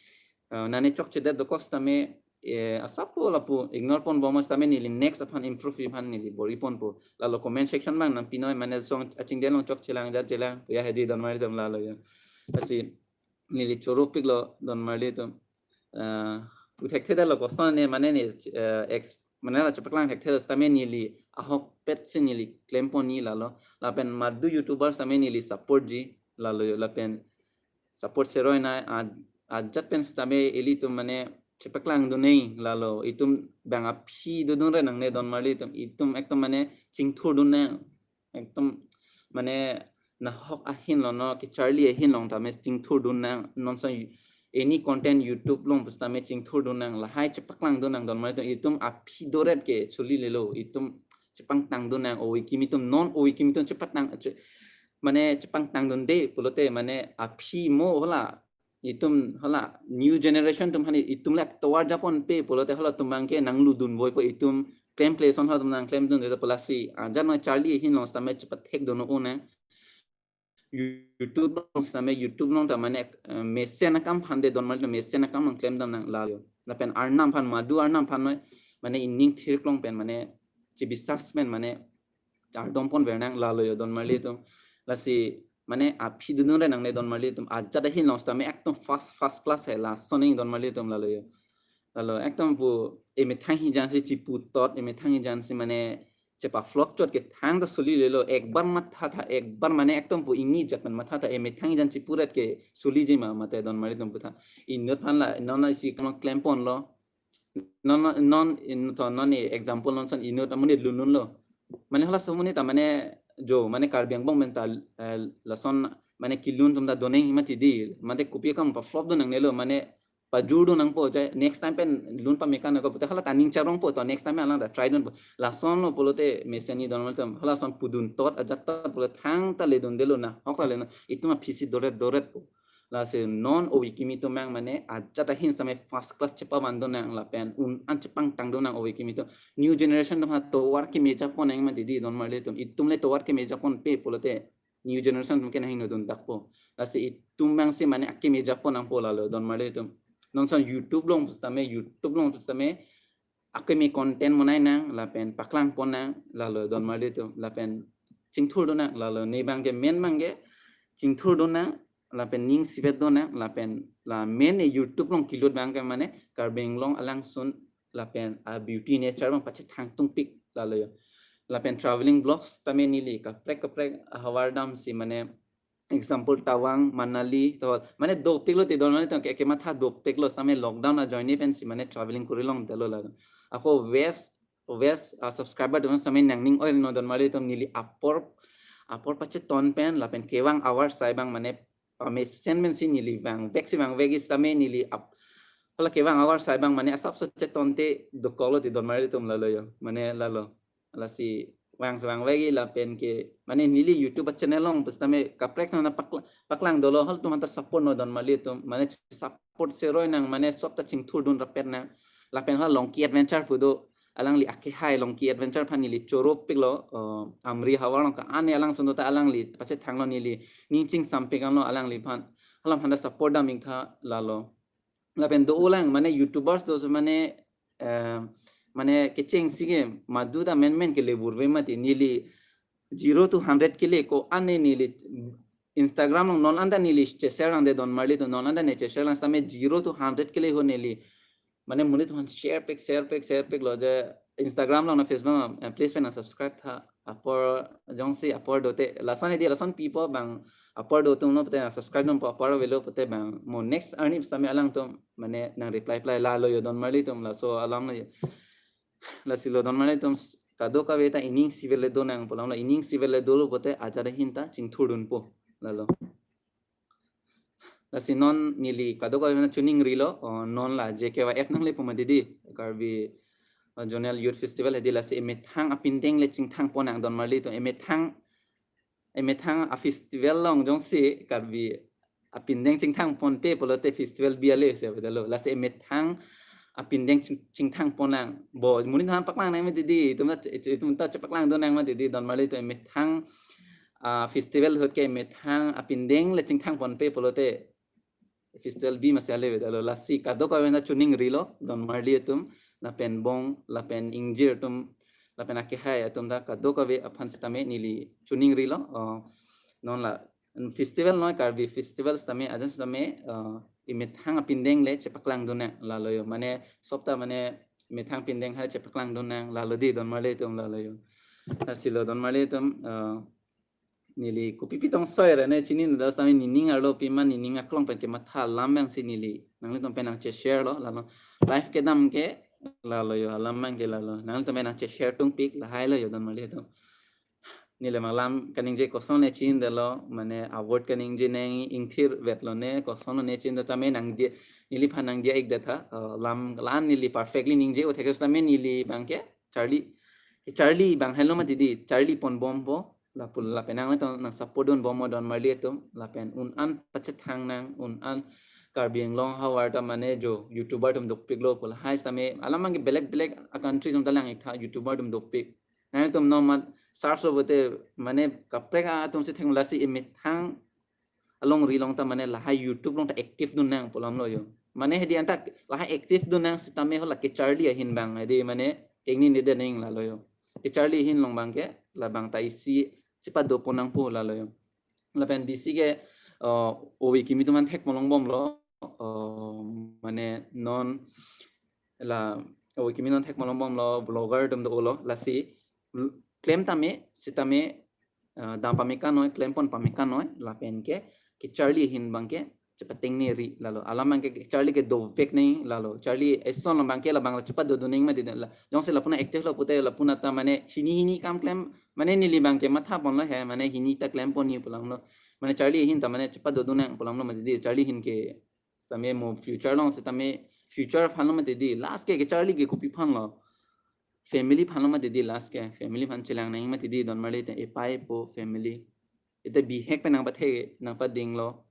eh, nane chokchedet dokok sitame, eh, asap po lapu ignore pon bomnon sitame neli next aphan improve aphan neli bor-i ponpo. Lalo comment section bang nang pinoi mane song achingdeng along chokchelang jat chelang ya hedi don marli atum lalo ya. Lasi neli choropiklo don marli atum. Eh, pu thekthe detlo koson ne mane ne, eh, ex-, mane la chepaklang thekthe sitame neli ahokpet si neli klempon ni lalo. Lapen madu YouTuber sitame neli support ji lalo yo, lapen support seroi nang, a-, ajat pen sitame ilitum mane chepaklang dun nang lalo. Itum bang aphi dodun re nangne don marli atum, itum ekdom mane chingthur dun nang. Ekdom mane nahok ahin lo no, kecharli ahin along tame chingthur dun nang, non sa any content YouTube along pusitame chingthur dun nang, lahai chepaklang dun nang don marli atum, itum aphi doret ke suli lelo, itum chepangtang dun nang, ove kimi atum non, ove kimi atum chepatang, che-, mane chepangtang dunde pulote mane aphi mo hala, itum hala new generation atum hani itum le tovar japon pe pulote halatum abang ke nang ludun voipo, itum klemkle ason halatum nang klemdunde pu lasi, ah, ajat noi charli ahin along sitame chepathek dun un nang. YouTube along sitame, YouTube along ta mane, eh, mesen akam aphan de don marli atum, mesen akam along klemdam nang lalo. Lapen arnam aphan, madu arnam aphan noi mane ining thirklong pen mane chibisas pen mane chardom ponver nang lalo yo don marli atum. Lasi mane aphi dodun re nangne don marli atum, ajat ahin along sitame ekdom first, first class hai lason ing don marli atum lalo yo. Lalo ekdom pu emethang hijan si chiputot, emethang hijan si mane chepa-flop chot ke thangta suli lelo, ekbar mathatha, ekbar mane ekdom pu ingni jat pen mathatha, emethang hijan chipuret ke suliji ma mate don marli atum putha. Inut aphan la non isi kam klemponlo. Non, non, in, to, non e example non san inut amonit lunlunlo. Mane hala amonit ta mane jo, mane Karbi angbong pen ta, eh, lason mane kelun atum ta donang mati dei, mane kopi akam pa-flop dun nangnelo, mane pajur dun nangpo, jai next time pen lun pame kan ko pute hala ta ning charongpo, to next time alang ta try dunpo. Lasonlo pulote mesen ni don marli atum, hala ason pudun tot, ajat tot pulo thangta ledundelo, nahok ta le na, itum aphi si doret doret po. Lasi non ove kimi atum abang mane ajat ahin sitame first class chepavan dun nang lapen un-an chepangtang dun nang ove kimi atum. New generation atum ha tovar kemeja pon nang mati dei don marli atum. Itum le tovar kemeja pon pe pulote new generation atum ke nanghingnodun dakpo. Lasi itum abang si mane akemeja pon nangpo lalo don marli atum. Non san YouTube along pusitame, YouTube along pusitame akimi content monai nang lapen paklang pon nang lalo don marli atum, lapen chingthur dun nang lalo, ne abang ke main abang ke chingthur dun nang lapen ning isivet dun nang lapen la main e YouTube along kelut abang ke mane Karbi Anglong alangsun lapen a-beauty nature abang pachethang tungpik lalo yo. Lapen traveling vlogs tame neli kaprek kaprek ahavar damsi mane example Tawang, Manali, to, mane dopiklo te don marli atum, ke, kematha dopiklo sitame lockdown ajoine pensi mane traveling kori longdetlo la. Ako views, views, ah, subscriber atum sitame nangning oil no don marli atum, neli apor, apor pacheton pen lapen kevang ahavar asai abang mane pamesen pensi neli vangvek si vangvek sitame neli ap-, hala kevang ahavar asai abang mane asapso chetonte dokoklo te don marli atum lalo yo. Mane lalo. Lasi vang vang vegi lapen ke mane neli YouTube channel along pusitame kaprek na paklang paklang dolo, halatum aphanta support non don marli atum, mane support seroi nang, mane sop ta chingthurdun rapet nang. Lapen ha Longki Adventure pu do, alangli akehai Longki Adventure aphan neli choro piklo, uh, Amri havar along ka-an ne alang sundo ta alangli pachethanglo, neli ning chingsam pik anlo alangliphan. Halam aphanta support dam ingtha lalo. Lapen do-olang mane YouTubers do mane, eh, mane kechengsi ke madu ta menmen ke lebur ve mati, neli zero to hundred kele ko-an ne neli Instagram along non anta neli che-share lang de don marli atum, non anta ne che-share lang sitame zero to hundred kele ho neli. Mane monit aphan share pik, share pik, share piklo je Instagram along na Facebook along, eh, please pen nang subscribe tha. Apor jongsi apor dote lason hedi lason pipo bang apor do atum lo pute nang subscribe non po, apor avelo pute bang mo next arni sitame alangtum mane nang reply reply lalo yo don marli atum, laso alam lo yo. Lasi lo don marli atum, kadokave ta ining sivele do nang pu alam lo, ining sivele dolo pute ajat ahin ta chingthurdunpo lalo. Lasi non neli kadokave aphan choningrilo, oh, non la J K Y F nangle pu mati di, Karbi, oh, Zonal Youth Festival hedi, lasi emethang apindeng le chingthang pon nang don marli atum, emethang emethang a festival along jongsi Karbi apindeng chingthang ponpe pulote festival bi ale se bedalo. Lasi emethang apindeng ching- chingthang pon nang. Bo monit aphan paklang nang mati di, itum ta itum ta chepaklang do nang mati di don marli atum, emethang, ah, festival ahut ke emethang apindeng le chingthang ponpe pulote festival bi masi ale bedalo. Lasi kadokave aphan choningrilo don marli atum, lapen bong lapen ingjir atum, lapen akehai atum ta kadokave aphan sitame neli choningrilo. Oh, non la festival noi, Karbi festival sitame ajat sitame, uh, emethang apindeng le chepaklang dun nang lalo yo. Mane sop ta mane emethang apindeng hai chepaklang dun nang lalo di don marli atum lalo yo. Lasi lo don marli atum, uh, neli kopi pitong soi ra ne chini na das tame nening arlo pima nening aklong pen kematha alam abang si neli nanglitum pen nang che-share lo, lalo live kedam ke lalo yo, alam abang ke lalo nanglitum pen nang che-share tung pik lahai lo yo don marli atum. Neli mang lam kaningje koson ne chin delo, mane award kaningje nang ingthir vet lo ne, koson ne chin da tame nang dia, neliphan nang dia ik detha, uh, lam lan neli perfectly ningje o thekes tame neli abang ke charli, charli abang helo mati di, charli pon bompo, lapu lapen nang le nang support dun bompo don marli atum, lapen un an pachethang nang, un an Karbi Anglong havar ta mane jo YouTuber atum dopik lo pu lahai sitame, alam abang ke belek belek a country atum ta lang ik tha YouTuber atum dopik. Nangtum no mat search lo pute mane kaprek atum si theng, lasi emethang alongri along ta mane lahai YouTube along ta active dun nang pu alam lo yo. Mane hedi anta lahai active dun nang sitame ho la kecharli ahin abang hedi mane kengni ne de neng lalo yo. Kecharli ahin along abang ke labang ta isi chepado pon nangpo lalo yo. Lapen bisi ke, uh, ove kimi atum aphan thek malong bomlo, uh, mane non la ove kimi non thek malong bomlo, vlogger atum dolo, lasi klem tame sitame, uh, dam pame kanoi, klem pon pame kanoi, lapen ke kecharli ahin abang ke chepatengneri lalo. Alam abang ke kecharli ke dovek neng lalo. Charli eson lo abang ke labang la chepado dun neng mati di la. Jongsi lapu na active lo pute lapu na ta mane hini hini kam klem, mane neli abang ke matha ponlo he, mane hini ta klem pon ni pu alam lo. Mane charli ahin ta mane chepado dun nang pu alam lo mati di, charli ahin ke sitame mo future along sitame future aphan lo mati di, last ke kecharli ke kopi aphan lo. Family aphan lo mati di, last ke family aphan chelang nang mati di don marli te, epai epo family. Ite bihek pen nang pathe nang pading lo,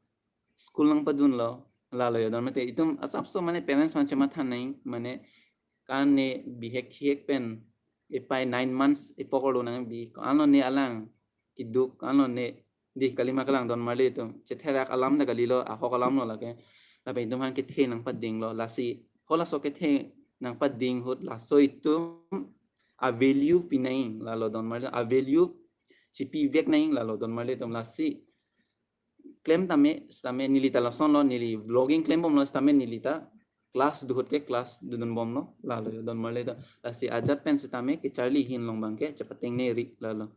school nang padun lo, lalo yo don mati. Itum asapso mane parents aphan chematha nang mane kan ne bihek thihek pen epai nine months epo korlo nang bi, ko-an lo ne alang keduk, ko-an lo ne di, kalima kalang don marli atum, chetherak alam ta kalilo, ahok alam lo lake. Lapen itum aphan kethe nang pading lo, lasi ho laso kethe nang pading ahut laso itum a value pi nang lalo don marli, a value chepivek nang lalo don marli atum. Lasi klem tame sitame neli ta lason lo, neli vlogging klem bomlo sitame neli ta class do ahut ke class dodun bomlo lalo yo don marli atum. Lasi ajat pen sitame kecharli ahin along abang ke chepatengneri lalo.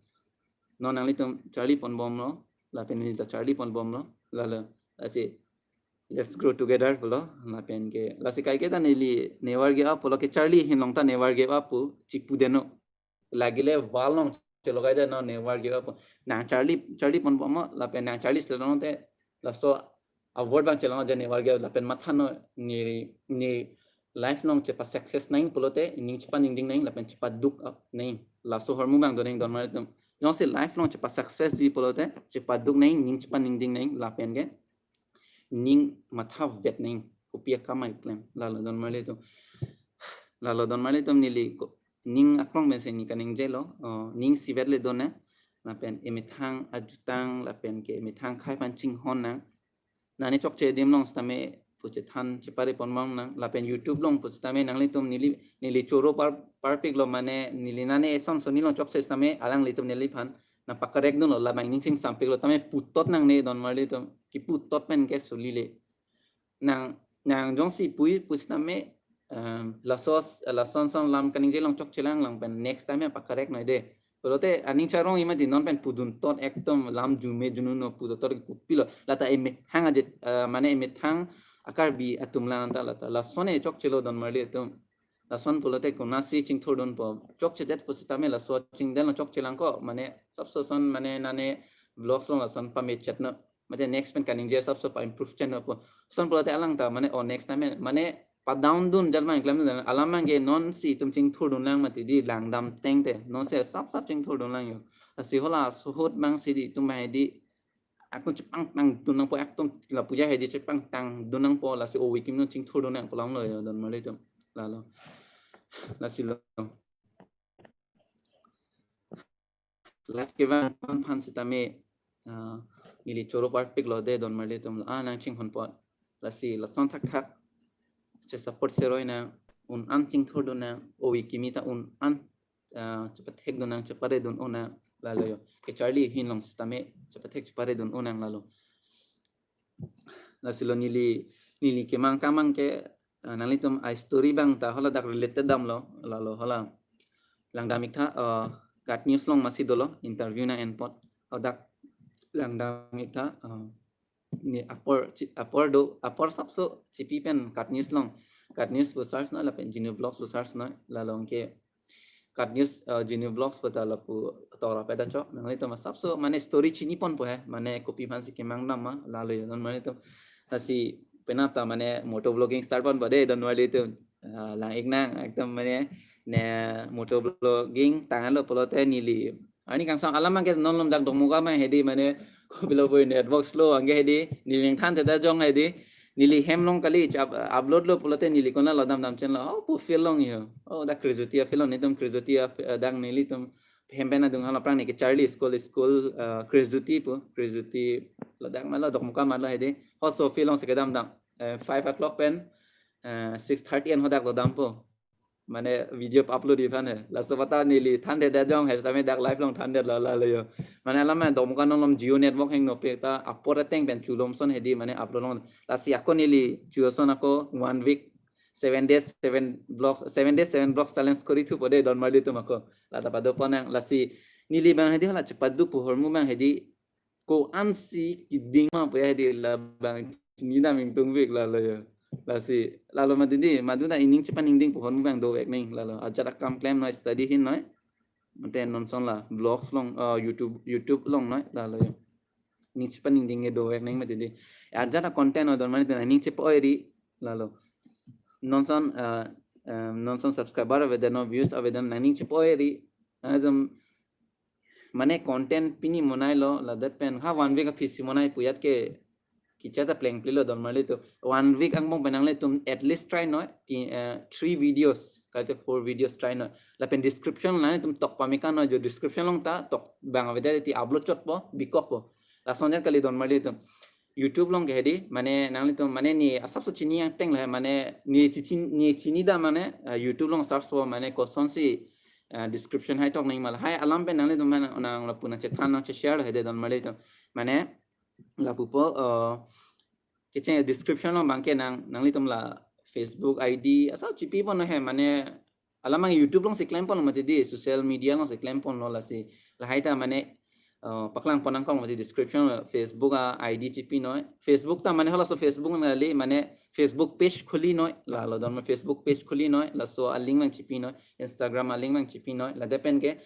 Non nanglitum charli pon bomlo, lapen neli ta charli pon bomlo lalo. Lasi let's grow together pulo, lapen ke lasi kaike ta neli never give up pulo, kecharli ahin along ta never give up pu chipu deno. Lagile wall along chelogai deno, never give up pu. Nang charli, charli pon bomlo, lapen nang charli selong te laso award abang chelong je never give up, lapen matha no ni ni life along chepa success nangji pulote ning chepaningding nangji lapen chepaduk, ah, nangji. Laso ahormu abang do nangji don marli atum. Jongsi life along chepa success ji pulote chepaduk nangji, ning chepaningding nangji lapen ke ning matha vet nangji, kopi akam ma klem. Lalo don marli atum. Lalo don marli atum, neli ko-, ning aklong pensi neli kaningjelo. Oh, ning isivet le do nang. Lapen emethang ajutang lapen ke emethang akhei aphan chinghon nang. Nane chokche adim along sitame pu chethan chepare pon bom nang. Lapen YouTube along pu sitame nanglitum neli, neli choro par, parpiklo, mane neli nane eson soni along chokche sitame alanglitum neliphan nangpakorek dunlo, labang ning chingsampiklo, tame putot nangne don marli atum, kiputot pen ke suli le. Nang, nang jongsi puji pu sitame, em, laso, lason son lam kaningje along chokchelang lang pen next time ya pakorek noi de. Pulote aning charongji mati, non pen puduntot, ekdom lam jume jununo pudotot, kopilo. Lata emethang ajet, eh, mane emethang a-Karbi atum lang anta lata. Lason e chokchelo don marli atum. Lason pulote konatsi chingthurdunpo. Chokchedet pu sitame laso chingdel along chokchelang ko, mane sapso son mane nane vlogs along lason pamechetno. Mate next pen kaningje sapso pa-improve chennopo. Lason pulote alang ta mane, oh, next time mane pa-down dun jat abang klemdun, alam abang ke nonsi itum chingthurdun lang mati di, langdam tangte nonsi sap sap chingthurdun lang jo. Lasi hala ahut abangsi di itum abang hedi akun chepangtangdun nangpo, akun lapu aja hedi chepangtangdun nangpo, lasi ove kimi non chingthurdun nangpo alam lo jo don marli atum. Lalo. Lasi lo. Life kevang aphan sitame, ah, neli choro parpiklo de don marli atum, ah, nang chinghonpo. Lasi lason thakthak che-support seroi nang, un-an chingthurdun nang, ove kimi ta un-an, ah, chepathekdun nang, cheparedun-o nang, lalo jo. Kecharli ahin along sitame chepathek cheparedun-o nang, lalo. Lasi lo neli, neli kemang akam abang ke, ah, nanglitum a-story abang ta hala dak related damlo, lalo hala. Langdam iktha, ah, KAT News along masi dolo, interview nang-en apot. Hadak langdam iktha, ah, ne apor chi-, apor do, apor sapso chipi pen KAT News along. KAT News pu search noi lapen Genu Vlogs pu search noi, lalo anke KAT News, eh, Genu Vlogs pu ta lapu tora peda chok. Nanglitum sapso mane story chiniponpo he, mane kopi aphansi kemang dam ma, lalo jo don marli atum. Lasi penap ta mane moto vlogging start ponpo de don marli atum. Ah, lang-ik nang, ekdom mane ne moto vlogging tanglo pulote neli. Arni kangsam alam abang ke non malom dak Dokmoka abang hedi mane kopilo pu network slow anke hedi neli ningthan theda jong hedi. Neli hem along kali chap-, upload lo pulote neli konatlo damdam chenlo. Oh, pu field along jo. Oh, dak Krijoti a-field along, netum Krijoti a, eh, dak nelitum hem pen adung hala aphrang ne kecharli school, school, eh, Krijoti pu, Krijoti ladak malo, Dokmoka malo hedi. Ho so field alongsi kedamdam. Eh, five o'clock pen, eh, six thirty an hadak lo dampo. Mane video upload-ji aphan he. Laso pata neli than theda jong he, sitame dak live along thandetlo, lalo jo. Mane alam ma Dokmoka non malom Jio network hingno pe ta apor ateng pen chulom son hedi mane upload long. Lasi ako neli chulom son ako one week, seven days, seven vlog, seven days, seven vlogs challenge korithupo de don marli atum ako. Lata pado pon nang, lasi neli abang hedi hala chepaduk pu ahormu abang hedi ko-ansi keding ma pu ya hedi labang chinidam ingtungpik, lalo jo. Lasi, lalo mati di, madu ta ining chepaningding pu ahormu abang dovek nangji, lalo. Ajat akam klem noi, study ahin noi. Mate non son la vlogs along, eh, YouTube, YouTube along noi, lalo jo. Ning chepaningding ke dovek nangji mati di. Ajat a-content noi don marli atum, ning chepa-oi ri, lalo. Non son, eh, eh, non son subscriber avedet, non views avedet, nangning chepa-oi ri. Nangtum mane content pini monailo, ladak pen ha one week aphisi monai pu ajat ke kechak ta plengplelo don marli atum. One week angbong pen nanglitum at least try noi, ti, eh, three videos, kaita four videos try noi. Lapen description nanglitum tok pameka noi, jo description along ta tok abang avedet ti upload chotpo, bikokpo. Lason ajat kali don marli atum. YouTube along ke hedi, mane nanglitum, mane ne asapso chini ateng lo he, mane ne chi-, chin-, ne chinidam mane, eh, YouTube along search po, mane kosonsi, eh, description hai tok nangji ma, lahai alam pen nanglitum mane nang lapu nangchethan nangcheshare lo hedi don marli atum. Mane lapupo, eh, kecheng description along abang ke nang, nanglitum la Facebook I D asap chipi pon he, mane alam abang YouTube alongsi klem ponlo mati di, social media alongsi klem ponlo, lasi lahai ta mane, eh, paklang pon nangkok mati, description Facebook a-I D chipi noi. Facebook ta mane halaso Facebook nang kali, mane Facebook page khuli noi, lalo don ma Facebook page khuli noi, laso a-link abang chipi noi, Instagram a-link abang chipi noi, ladak pen ke,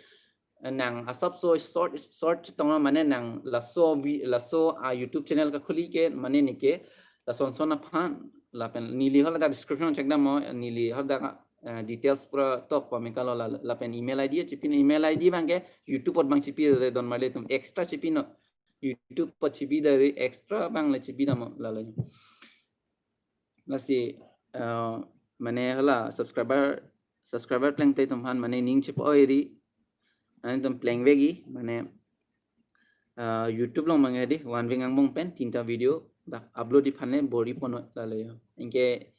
eh, nang asapso short, short chetong lo, mane nang laso vi-, laso a-YouTube channel kakhuli ke mane neke lason son aphan lapen neli hala ta description check dam mo, neli hala ta, eh, details pura tok pame kalo la, lapen email I D chipin, email I D abang ke YouTube apot abang chipi de don marli atum, extra chipi non, YouTube apot chipi de extra abang le chipi dam mo lalo. Lasi, eh, mane hala subscriber, subscriber plengple atum aphan mane ning chepo eri, nanglitum plengvekji, mane, eh, YouTube along abang ke di, one week angbong pen tinta video dak upload-ji aphan le bor-ji pon lalo ya. Anke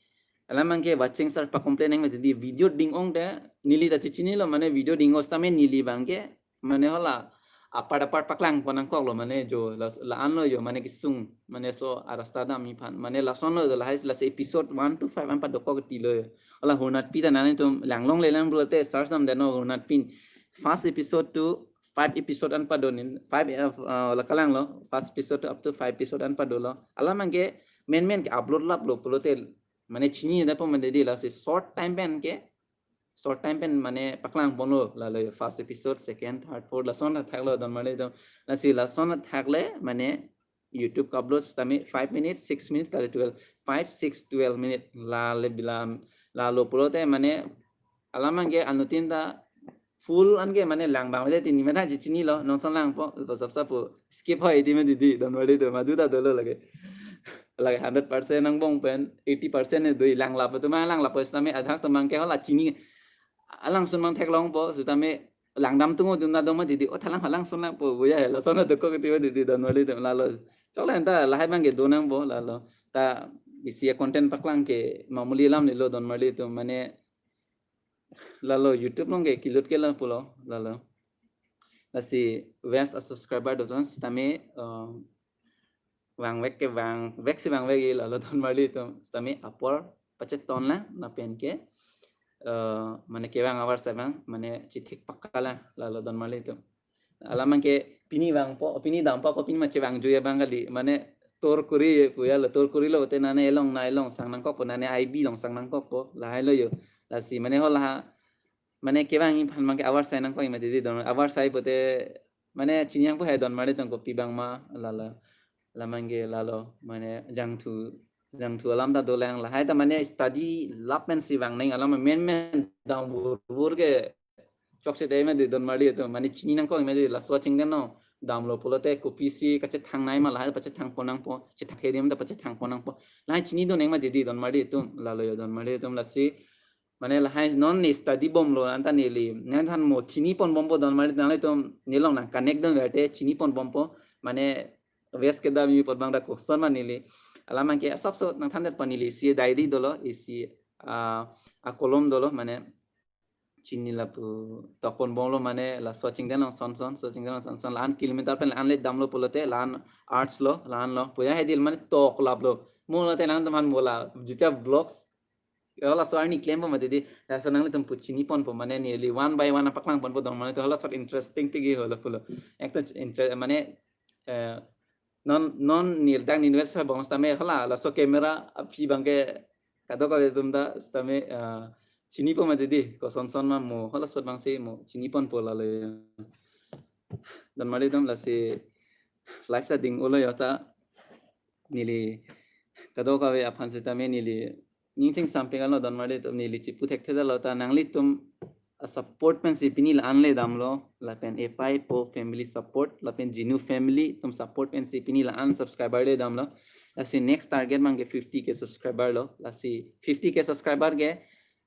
alam abang ke watching hours pa-complain nang mati di, video ding-ong te neli ta chechinilo, mane video ding-ong setame neli abang ke mane hala apart apart paklang pon nangkoklo, mane jo la, la-anlo jo, mane kesung, mane laso arasta damji aphan, mane lasonlo jo, lahai lasi episode one to five an padokok tilo jo. Hala Honatpi ta nanglitum langlongle lang pulote search dam deno Honatpi, first episode to five episode an pado, nin five, eh, eh, la kalanglo, first episode up to five episode an padolo. Alam abang ke menmen ke upload laplo pulote mane chini da po mane di, lasi short time pen ke, short time pen mane paklang ponlo lalo, first episode, second, third, fourth, lason athaklo don marli atum. Lasi lason athak le mane YouTube ka-upload setame five minutes, six minutes, kali twelve, five, six, twelve minute lale bilam lalo pulote mane alam abang ke anuttin ta full an ke mane lang abang mate tini mate chechinilo, non son langpo, lapu sapsapu skip hoi di mati di don marli atum, madu ta dolo lake. Lake hundred percent angbong pen eighty percent ne doi, lang lapu atum lang lapu setame adhak atum abang ke hala chini alangsun abang theklongpo setame langdam tungo dun na dong mati di, o thalang halangsun langpo, boya he lason dokok ti mati di don marli atum lalo. Choklo anta lahai abang ke do nangpo lalo. Ta isi content paklang ke mamuli alam nilo don marli atum, mane lalo YouTube along ke kilut ke la pulo lalo. Lasi vast a subscriber do ton setame, eh, vangvek ke vangvek si vangvek-ji lalo don marli atum, setame apor pacheton lang, lapen ke, eh, mane kevang avarsai abang mane chithik pakka lang lalo don marli atum. Alam abang ke pini vangpo, pini dampo, ako pini ma chevang jui abang kali, mane tor kuri pu ya lo, tor kurilo te nane elong, na elong sang nangkokpo, nane I B along sang nangkokpo, lahailo jo. Lasi mane hala mane kevangji aphan abang ke avarsai nangkok mati di don, avarsai pote mane chini nangpo he don marli atum, kopi abang ma lalo. Alam abang ke lalo mane jangthu, jangthu alam ta dolang, lahai ta mane study lap pen si vang nang, alam menmen dam vur vur ke chokche te mati don marli atum, mane chini nangkok mati, laso achingdeno damlo pulote kopisi kachethang nangji ma, lahai pachethang pon nangpo, chethang kedim ta pachethang pon nangpo, lahai chini do nang mati di don marli atum lalo jo don marli atum. Lasi mane lahai non ne study bomlo anta neli nangthan mo chini pon bompo don marli, nanglitum nelong nang connect dun verte chini pon bompo, mane vast kedamji apot abang ta koson ma neli. Alam abang ke asapso nangthan det pa, neli isi diary dolo, isi, ah, akolom dolo, mane chini lapu tok pon bomlo, mane laso achingden along son son, laso achingden along son son, la-an kilometer pen la-an le damlo pulote, la-an arts lo, la-an lo, puya he dil mane tok laplo. Mo lote nangtum aphan mo la jucha vlogs, yo laso arni klempo mati di, laso nanglitum pu chini ponpo, mane neli one by one paklang ponpo don marli atum, hala sot interesting pik-ji holo pulo. Ekta inter-, mane, eh, non, non neli dak neli wes bong setame hala laso camera aphi abang ke kadokave atum ta setame, eh, chini po mati di, koson son ma mo, hala sot abang si mo chini ponpo lalo. Don marli atum, lasi live ta ding-olo jo, ta neli kadokave aphan setame neli ning chingsampik alo don marli atum, neli chipu thekthedetlo, ta nanglitum a support pensi pini la-an le damlo, lapen epai epo family support, lapen Jinu family atum support pensi pini la-an subscriber le damlo. Lasi next target abang ke fifty K subscriber lo. Lasi fifty K subscriber ke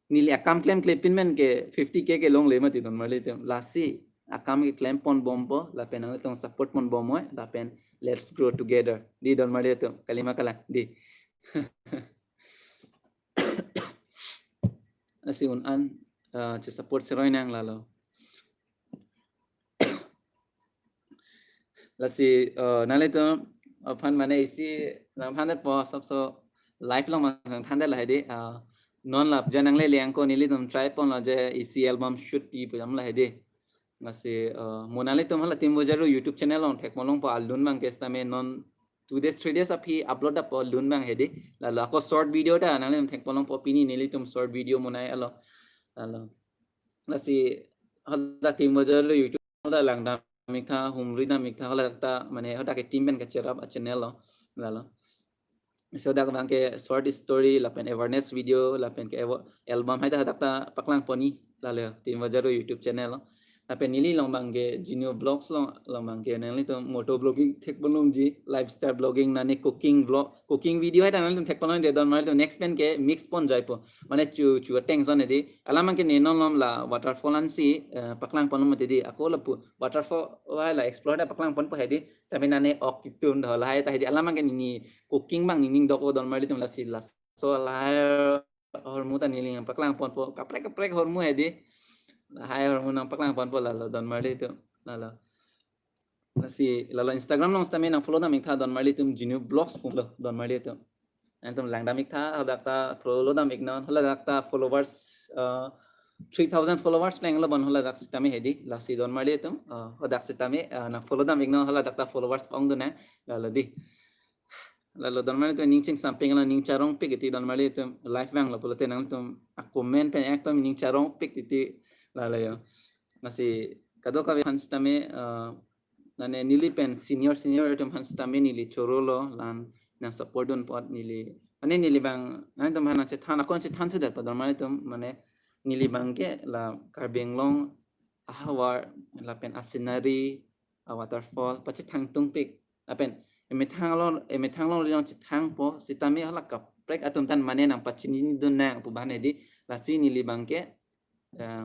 neli akam klemkle pin pen ke fifty K ke longle mati don marli atum. Lasi akam ke klem pon bompo, lapen nanglitum support pon bomnoi, lapen let's grow together. Di don marli atum, kalima kalang di. Lasi un-an, eh, che support seroi nang lalo. Lasi, eh, nanglitum aphan mane isi nangthan det po, asapso live along ma nangthan det lahai di, eh, non lap ja nangle liang ko, nelitum try ponlo je isi album shoot pi pu jam lahai di. Lasi, eh, mo nanglitum hala Team Bojaro YouTube channel along thek molongpo, alun abang ke setame non two days, three days aphi upload appo, alun abang he di. Lalo ako short video ta nanglitum thek molongpo, pini nelitum short video monai alo. Lalo. Lasi hala Team Bojaro YouTube hala langdam ik tha, humri dam ik tha, hala ta mane hala ke team pen kacherap a channel lo. Lalo. So dak abang ke short story lapen awareness video lapen ke awa-, album hai ta dak ta paklang pon-i lale Team Vajaro YouTube channel lo. Lapen neli along abang ke Genu Vlogs along, along abang ke nanglitum moto vlogging thek pon longji, lifestyle vlogging nane cooking vlog, cooking video hai ta nanglitum thek pon longji, donmarli atum next pen ke mix pon jaipo. Mane chu chu ateng ason hedi. Alam abang ke ne non alom la waterfall ansi, eh, paklang pon longji hedi. Ako lapu waterfall hai la explore ta paklang ponpo hedi. Sitame nane ok itum do lahai ta hedi. Alam abang ke neli cooking abang nening dokok donmarli atum, lasi laso lahai ahormu ta neli nangpaklang ponpo, kaprek kaprek ahormu hedi. Lahai ahormu nangpaklang ponpo lalo donmarli atum. Lalo. Lasi lalo Instagram along sitame nang follow dam iktha donmarli atum, Genu Vlogs pu lo donmarli atum. Nangtum lang dam iktha, hadak ta follow dam iknon, hadak ta followers, uh, three thousand followers plenglo bon hadak sitame hedi, lasi donmarli atum, uh, hadak sitame, uh, nang follow dam iknon, hadak ta followers ongdun nang, lalo di. Lalo donmarli atum ning chingsamping lo, ning charongpik titi donmarli atum, live vanglo pulote nangtum a comment pen ekdom ning charongpik titi lalo yo. Lasi kadokave aphan sitame, uh, nane neli pen senior senior atum aphan sitame neli choro lo, la-an nang support dun apot neli. Mane neli abang nangtum aphan nangchethan, akon chethan sudet pa donmarli atum, mane neli abang ke la Karbi Anglong ahavar lapen a scenery, a waterfall pachethang tungpik. Lapen emethang along, emethang along rijong chethangpo sitame hala kaprek atum tan mane nangpachini dun nang pu abang hedi. Lasi neli abang ke, eh,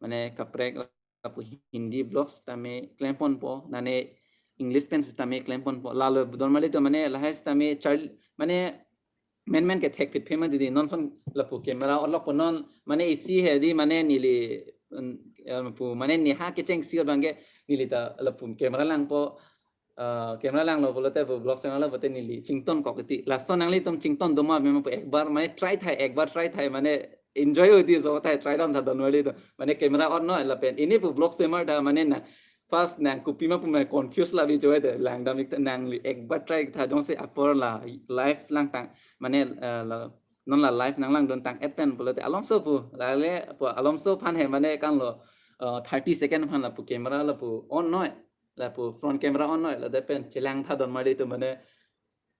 mane kaprek lapu Hindi vlogs tame klem ponpo, nane English pen sitame klem ponpo. Lalo donmarli atum mane lahai sitame char-, mane menmen ke thekphit phe ma titi, non ason lapu camera on lok po non, mane isi hedi mane neli, mm, eh, pu mane neha kechengsi abang ke neli ta lapu camera langpo, uh, camera langlo pulote pu vlog sema lo pulote neli chington kok titi. Lason nanglitum chington doma mema pu ekbar mane try thai, ekbar try thai mane enjoy hedi, so thai try dam tha donmarli atum. Mane camera on noi lapen neli pu vlog sema ta mane na first nang kopima pu mane confuse labi choi te, lang dam iktha nangli ekbar try iktha, jongsi apor la live langtang mane, eh, la non la live nang langdun tang-et pen pulote alongso pu lale pu alongso aphan he mane kanlo, uh, thirty second aphan lapu camera lapu on noi, lapu front camera on noi, lade pen chelang tha donmarli atum mane,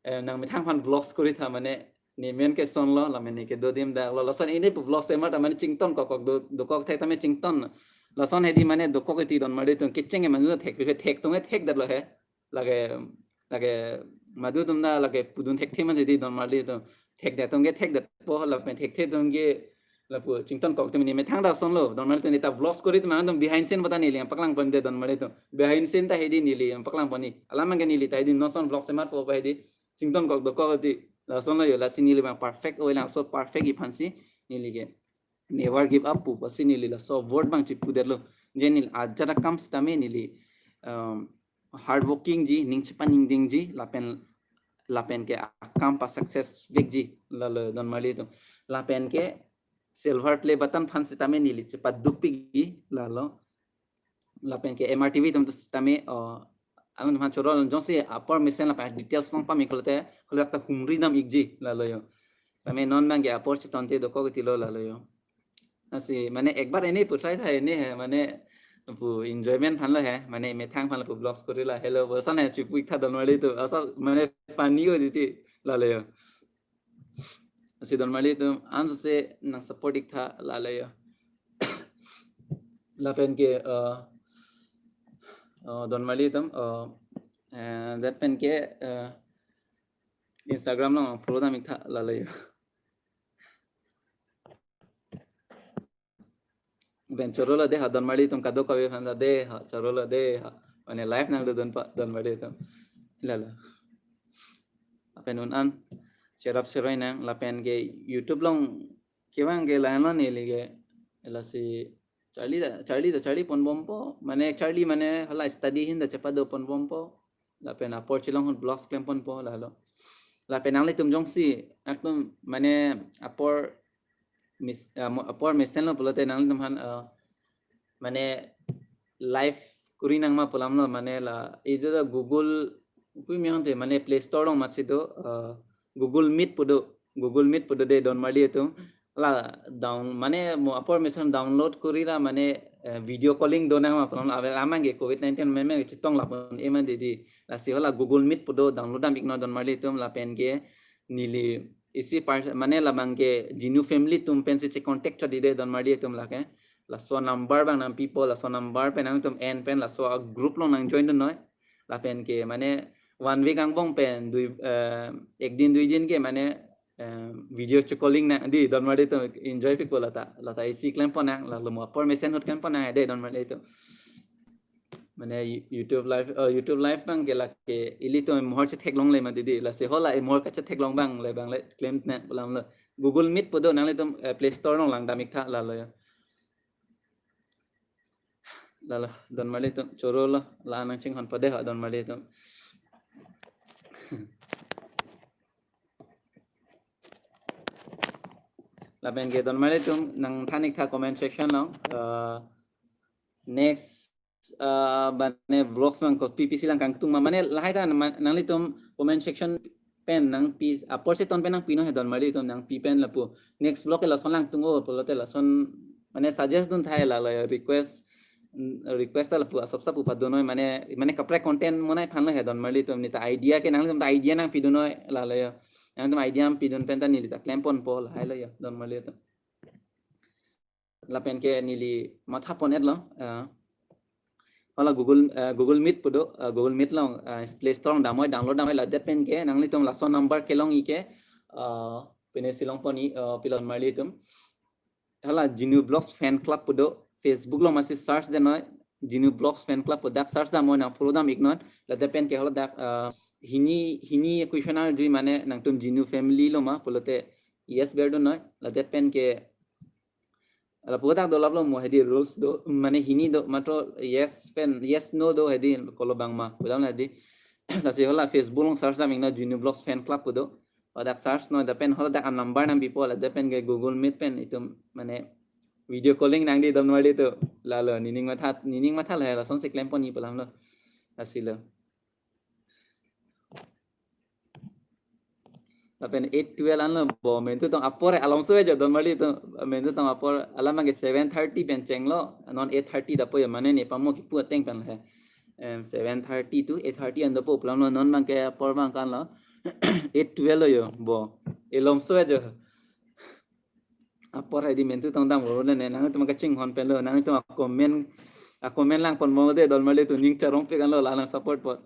eh, nang methang aphan vlogs kori tha mane ne men ke sonlo, la mane ke do adim dak lo, lason neli pu vlog sema ta mane chington kok kok do, dokok thek tame chington. Lason hedi mane dokok titi donmarli atum, kecheng e manju thek phe thek tung e thekdet lo he. Lake, lake madu atum ta lake pudun thekthe ma titi donmarli atum. Thekdet atum ke thekdetpo lapen thekthe atum ke lapu chington kok titi mane methang ta sonlo donmarli atum, neta vlogs kori atum nangtum behind scene bata neli nangpaklang ponde donmarli atum. Behind scene ta hedi neli nangpaklang pon-i. Alam abang ke neli ta hedi non ason vlog sematpo pa hedi. Chington kok dokok titi. Lasonlo yo, lasi neli abang perfect oi lang, so perfect-i aphansi neli ke never give up pu pusi neli laso word abang chipudetlo. Je neli ajat akam sitame neli, um, hard working ji, ning chepaningding ji, lapen, lapen ke akam pa success vekji, lalo donmarli atum. Lapen ke silver play button aphan sitame neli chepadukpikji, lalo. Lapen ke M R T V atum ta sitame, uh, alangtum aphan choro, jongsi apor mesen lapen details nangpame pulote, hala ta humri dam ikji, lalo yo. Tame non abang ke apor chetonte dokok titi lo, lalo yo. Lasi mane ekbar neli pu try thai neli he, mane pu enjoyment aphan lo he, mane methang aphan lapu vlogs kori la helo, bosan he chipu iktha donmarli atum, asal mane funny ko titi, lalo yo. Lasi donmarli atum ansose nang support iktha, lalo yo. Lapen ke, uh, uh, donmarli atum, uh, eh, that pen ke, uh, Instagram along follow dam iktha, lalo yo. Ben choro lo de ha, donmarli atum kadokave aphan ta de ha, choro lo de ha. Mane live nangdodun pa donmarli atum. Lalo. Lapen un-an cherap cheroi nang, lapen ke YouTube along kevang ke lahenlo neli ke, lasi charli ta, charli ta charli ponbompo. Mane charli mane hala study ahin ta chepado ponbompo. Lapen apor chelong ahut vlogs klem ponpo, lalo. Lapen nanglitum jongsi ekdom mane apor mes-, ah, mo-, apor mesenlo pulote nanglitum aphan, ah, mane live kori nang ma pu alam lo, mane la, idu ta Google, pu miyang te, mane Play Store along matsi do, ah, Google Meet pu do, Google Meet pu do de donmarli atum. La down, mane mo apor mesen download kori ra mane, eh, video calling do nang ma pu alam lo, avel amang ke covid nineteen meme chetong lapu-un-e ma titi. Lasi hala Google Meet pu do, download dam iknon donmarli atum, lapen ke neli isi par mane labang ke Genu family atum pensi che contact chot dide don marli atum lake. Laso number abang nangpipo, laso number pen nangtum en pen laso a-group along nang join dunnoi. Lapen ke mane one week angbong pen dui, eh, ek din dui din ke mane, eh, video che calling nang di don marli atum enjoy pikpo lata. Lata isi klempon nang, lalo mo apor mesen ahut klempon nang de don marli atum. Mane You-, YouTube live, eh, YouTube live abang ke lake ilitum emohor chetheklongle mati di. Lasi hala emohor kachetheklong abang le abang le klem ne pu alam lo. Google Meet pu do nanglitum, eh, Play Store along langdam ik tha lalo ya. Lalo don marli atum choro lo, la nangchinghon pade ha don marli atum. Lapen ke don marli atum nangthan ik tha comment section along. Eh, next, eh, mane vlogs abang kopi pisi lang kangtung ma, mane lahai ta ma-, nanglitum comment section pen nangpi, apor si ton pen nangpinon he don marli atum, nangpi pen lapu next vlog ke lason langtung-o pulote lason mane suggest dun tha lalo ya, request, mm, request ta lapu asap sap upa dunnoi mane, mane kaprek content monai aphan lo he don marli atum, neta idea ke nanglitum ta idea nangpi dunnoi lalo ya. Nangtum idea nangpi dun pen ta neli ta klemponpo lahai lo ya don marli atum. Lapen ke neli mathapon et lo, eh, hala Google, eh, Google Meet pu do, eh, Google Meet along, eh, Play Store along damnoi, download damnoi, ladet pen ke nanglitum laso number kelong ik ke, eh, pine si longpon ik, eh, pilo don marli atum. Hala Genu Vlogs Fan Club pu do, Facebook along masi search dunnoi, Genu Vlogs Fan Club pu dak search damnoi, nang follow dam iknon, ladet pen ke hala dak, eh, hini, hini question arjui mane nangtum Genu family lo ma pulote yes ber dunnoi, ladet pen ke lapu dak dolap lo mo hedi rules do, mane hini do, matro yes pen, yes no do hedi kolo bang ma pu alam hedi. Lasi hala Facebook along search dam iknon Genu Vlogs Fan Club pu do. Ladak search noi, lapen hala dak a-number nangpipo, ladak pen ke Google Meet pen itum mane video calling nang di don marli atum. Lalo nening matha, nening matha lahai lason si klempon ik pu alam lo. Lasi lo. Lapen eight twelve anlo bo, mentu tong apor alongso ajo don marli atum, mentu tong apor alam abang ke seven thirty pen chenglo, non eight thirty dapo ya, mane ne pamo kipu ateng pen he. Em, seven thirty to eight thirty an dapo pu alam lo, non abang ke apor abang kan lo. Eight twelve lo yo bo. Alongso ajo. Apor hedi mentu tong dam ro ne, nangtum kachinghon pen lo, nangtum a-comment, a-comment langpon mo de don marli atum, ning charong pik anlo, la nang support apot.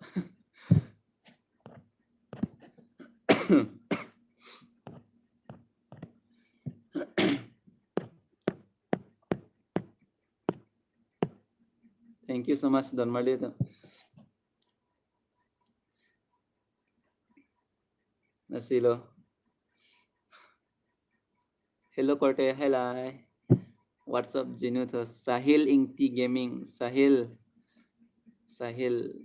Thank you so much don marli atum. Lasi lo. Hello korte, hello. What's up, Genu tho? Sahil Ingti Gaming, Sahil. Sahil.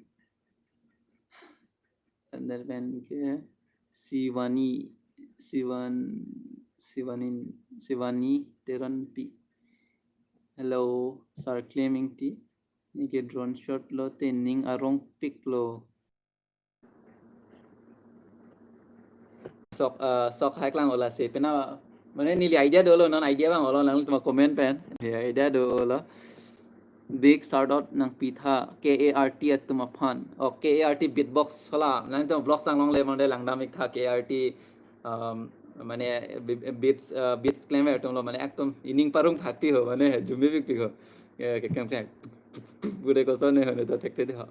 Lapen ke Sivani, Sivan, Sivani, Sivani Teronpi. Hello, Sir Clem Ingti. Neke drone shot lote ning arong pik lo. Sok, eh, sok hai klang ola se pena, mane neli idea dolo, non idea abang olo nangtum comment pen. Neli idea dolo. Big shout out nangpi tha K A R T atum aphan. Oh, K A R T beatbox hala. Nangtum vlogs langlongle mane langdam ik tha K A R T, um, mane be-, beats, eh, beats klemver atum lo, mane ekdom ining parong phakti ho, mane jumbi pik pik ho. Ya, ke klem klem. Bude koson ne ho, ne to thekte de ho.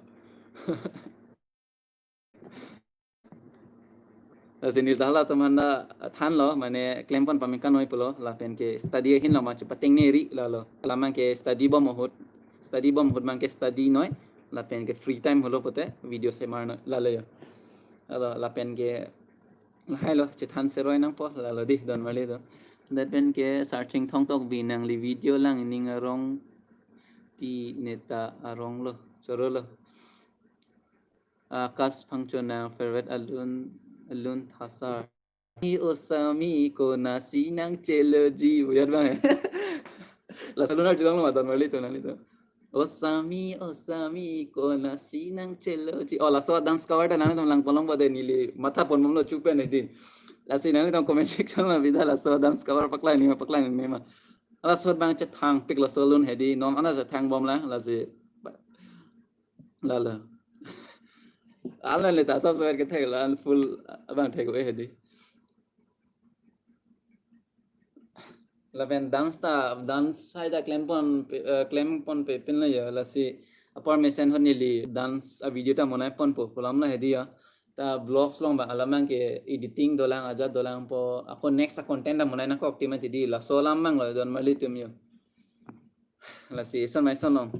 Lasi neli ta hala atum aphan ta thanlo, mane klempon pamingkan noi pulo, lapen ke study ahin lo ma chepatengne ri lalo. Alam abang ke study bom ahut, study bom ahut abang ke study noi, lapen ke free time holo pote video semar noi lalo yo. Lalo lapen ke lahai lo, chethan seroi nangpo lalo di don marli atum. Lapen ke Sir Chingthong Tokbi, nangli video lang ning arong ti neta arong lo, choro lo. Akash Phangcho, nang favorite alun, alun tha sir. O sami konasi nangchelo ji. Buyat bang. Laso alun arjulong lo ma don marli atum, nanglitum. O sami, o sami konasi nangchelo ji. Oh, laso dance cover ta nangtum langpon long pade neli mathapon bomlo chupen edin. Lasi nanglitum comment section ma bida laso dance cover paklang ne ma, paklang ne ma. Laso abang chethang pik laso alun hedi, non ana chethang bom lang, lasi lalo. Alan le ta sab sab kethek la, an full abang thek ave hedi. Lapen dance ta, dance hai ta klempon pe, eh, klempon pe pinlo ya, lasi apor mesen hot neli dance a video ta monai ponpo, pu alam lo hedi ya. Ta vlogs along abang alam abangke editing dolang, ajat dolang po, ako next a content ta monai nangkok ti mati di, laso alam abang lo don marli atum yo. Lasi ison ma ison long.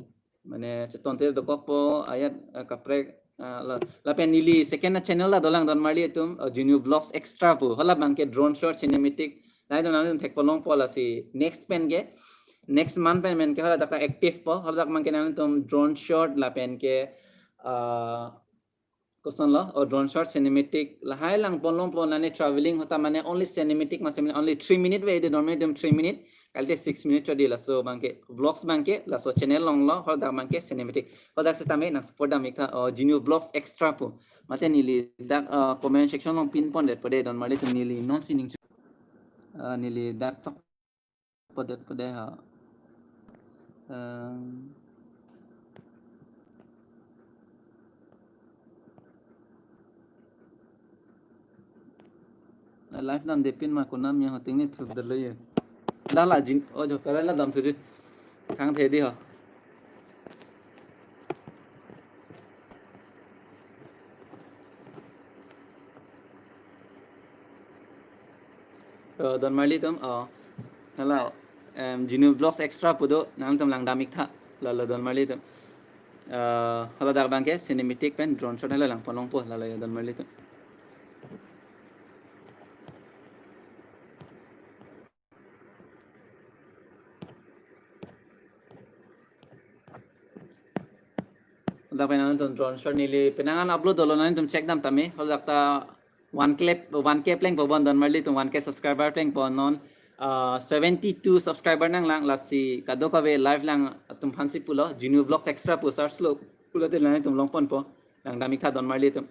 Mane chetonte dokokpo ajat, eh, kaprek, eh, la, lapen neli second a channel ta dolang don marli atum, eh, Junior Vlogs Extra pu. Hala abangke drone shot cinematic. Lahai do nangtum thekpon longpo lasi next pen ke, next month pen pen ke hala dak ta active po. Hala dak abangke nangtum drone shot lapen ke, eh, koson lo, o drone shot cinematic lahai langpon longpo, nane traveling ahut ta mane only cinematic masi mane only three minute ve, edi don marli atum three minute, kalite six minute chot di laso abangke, vlogs abangke, laso channel along lo, hala dak abangke cinematic. Hala dak sitame nang support dam iktha, o, Junior Vlogs Extra pu. Mate neli dak, uh, comment section along pinpon detpo de don marli atum, neli non sining chu-, uh, neli dak tok po detpo de ha. Um, live damde pin ma konam ya ho, ting ni thup dalo ye. Dala jin, o jo kara la dam thuji. Thang the di ho. O, don marli atum, o. Hala, em, Junior Vlogs Extra pu do, nangtum lang dam iktha, lalo don marli atum. Eh, hala dak abangke cinematic pen drone shot hala langpon longpo, lalo ya don marli atum. Dak pen nangtum drone shot neli penang an upload dolo, nangtum check dam tame. Hala dak ta one K, one K plengpo bon don marli atum, one K subscriber plengpo non. Ah, seventy-two subscriber nanglang, lasi kadokave live lang atum aphansi pulo, Junior Vlogs Extra pu search lo, pulote nangtum longponpo, lang dam iktha don marli atum.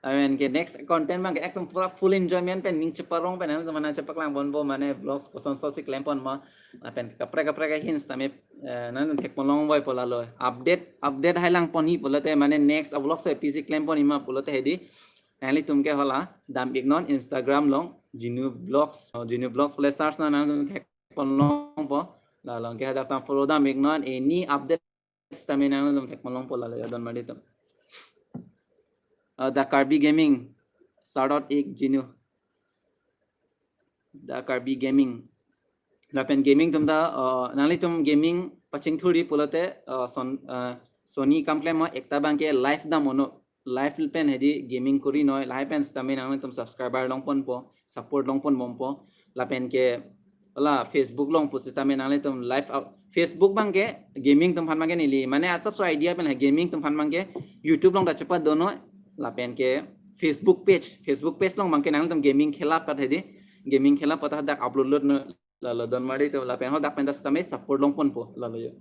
Amen ke next content abangke ekdom pura full enjoyment pen ning cheparong pen nangtum aphan chepaklang ponpo, mane vlogs kosonsi klempon ma, lapen kaprek kaprek ahin sitame, eh, nangtum thekpon longvoipo lalo. Update, update hai langponji pulote mane next a vlogs episi klempon ima pulote hedi. Nanglitum ke hala dam iknon Instagram along Junior Vlogs, o, Junior Vlogs pu le search non, nangtum thekpon longpo. Lalo ke hadak tam follow dam iknon, any update sitame nangtum thekpon longpo lalo ya don marli atum. Uh, The Karbi Gaming, shout out ik Junior. The Karbi Gaming. Lapen gaming atum ta, uh, nanglitum gaming pachingthurji pulote, uh, son, uh, Sony kam klem ma, ekta abangke live dam uno, live pen hedi gaming kori noi, live pen sitame nangtum subscriber longponpo, support longponbompo. Lapen ke hala Facebook along pusitame nanglitum live out. Facebook abangke gaming atum aphan abangke neli mane asapso idea pen hai, gaming atum aphan abangke YouTube along ta chepadon noi, lapen ke Facebook page, Facebook page along abangke nangtum gaming khela pat hedi, gaming khela pat hadak upload lo noi, lalo don marli atum, lapen hadak pen ta sitame support longponpo lalo ya.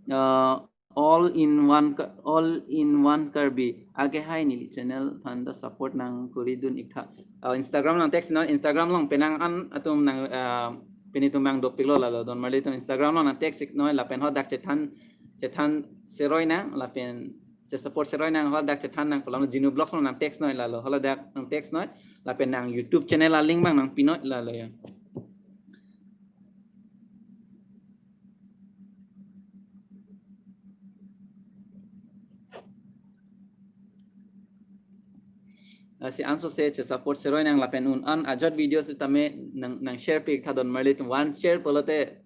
Uh, all in one Ka-, all in one Karbi. Ake hai, neli channel aphan ta support nangkoridun iktha. Uh, Instagram along tag si non, Instagram along penang an atum nang, uh, pini atum nang dopiklo lalo don marli atum, Instagram along nang tag si noi lapen hadak chethan, chethan seroi nang lapen che support seroi nang, hadak chethan nang pu alam, Junior Vlogs along nang tag noi lalo, hadak nang tag noi lapen nang YouTube channel a link abang nangpi noi lalo ya. Lasi ansose che support seroi nang lapen un an ajat video sitame nang, nang share pi iktha don marli atum, one share pulote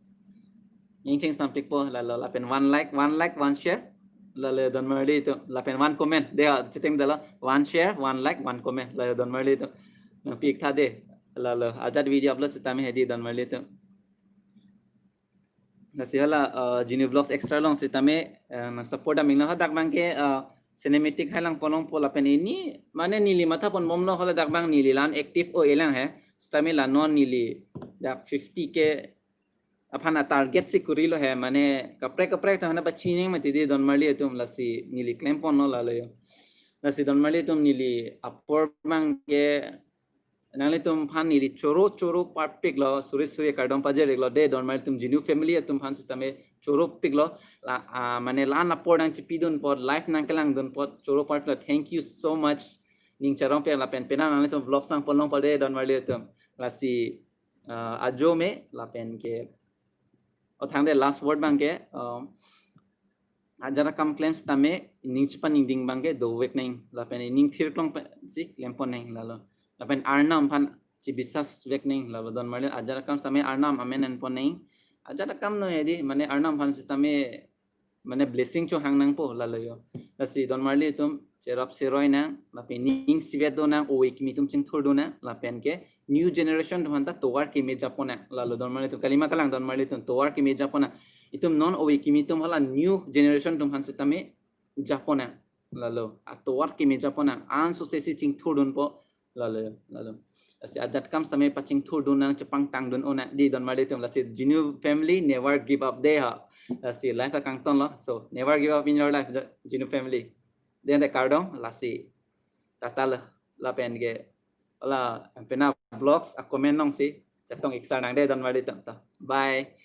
ning chingsampikpo lalo, lapen one like, one like, one share. Lalo don marli atum, lapen one comment. De, ah, cheteng dala, one share, one like, one comment. Lalo don marli atum. Nangpi iktha de. Lalo ajat video upload sitame hedi don marli atum. Lasi hala, uh, Junior Vlogs Extra along sitame, uh, nang support dam iknon, hadak abangke, uh, cinematic hai langpon longpo lapen ini, mane neli mathaponbomlo, hala dak abang neli la-an active oi-e lang he, sitame la non neli dak fifty K aphan a target si korilo he, mane kaprek kaprek atum aphan pachining mati di don marli atum, lasi neli klemponlo lalo ya. Lasi don marli atum, neli apor abangke nanglitum aphan neli choro choro parpiklo, suri suri kardom pajiriklo de don marli atum, Junior family atum aphan sitame choro piklo, la, ah, mane la-an apor nangchipidun apot, live nangkelangdun apot choro parpiklo. Thank you so much. ning charong pen lapen penang nanglitum vlogs nangpon long pade don marli atum. Lasi uh, ajo me lapen ke othang de last word abang ke um, ajat akam klem sitame ning chepaningding abang ke dovek nang lapen ning thirklong pensi klempon nang lalo. Lapen Arnam aphan chebisas vek nang lalo don marli ajat akam sitame Arnam amen enpon nang. Ajat akam no edi mane Arnam aphan sitame mane blessing chohang nangpo lalo yo. Lasi don marli atum cherap seroi nang lapen ning sivet do nang ove kimi atum chingthur do nang lapen ke new generation atum aphanta tovar keme japon nang lalo don marli atum kalima kalang don marli atum tovar keme japon nang. Itum non ove kimi atum hala new generation atum aphan sitame japon nang lalo atovar keme japon nang an sosesi chingthur dunpo lalo lalo. Lasi ajat akam sitame pachingthur dun nang chepangtang dun o nang di don marli atum lasi Jinu family never give up de ha. Lasi life akangton lo. So never give up in your life Jinu family. Dente kardom lasi tata lo lapen ke la penang vlogs a comment nangsi chetong iksar nang de don marli atum to. Bye.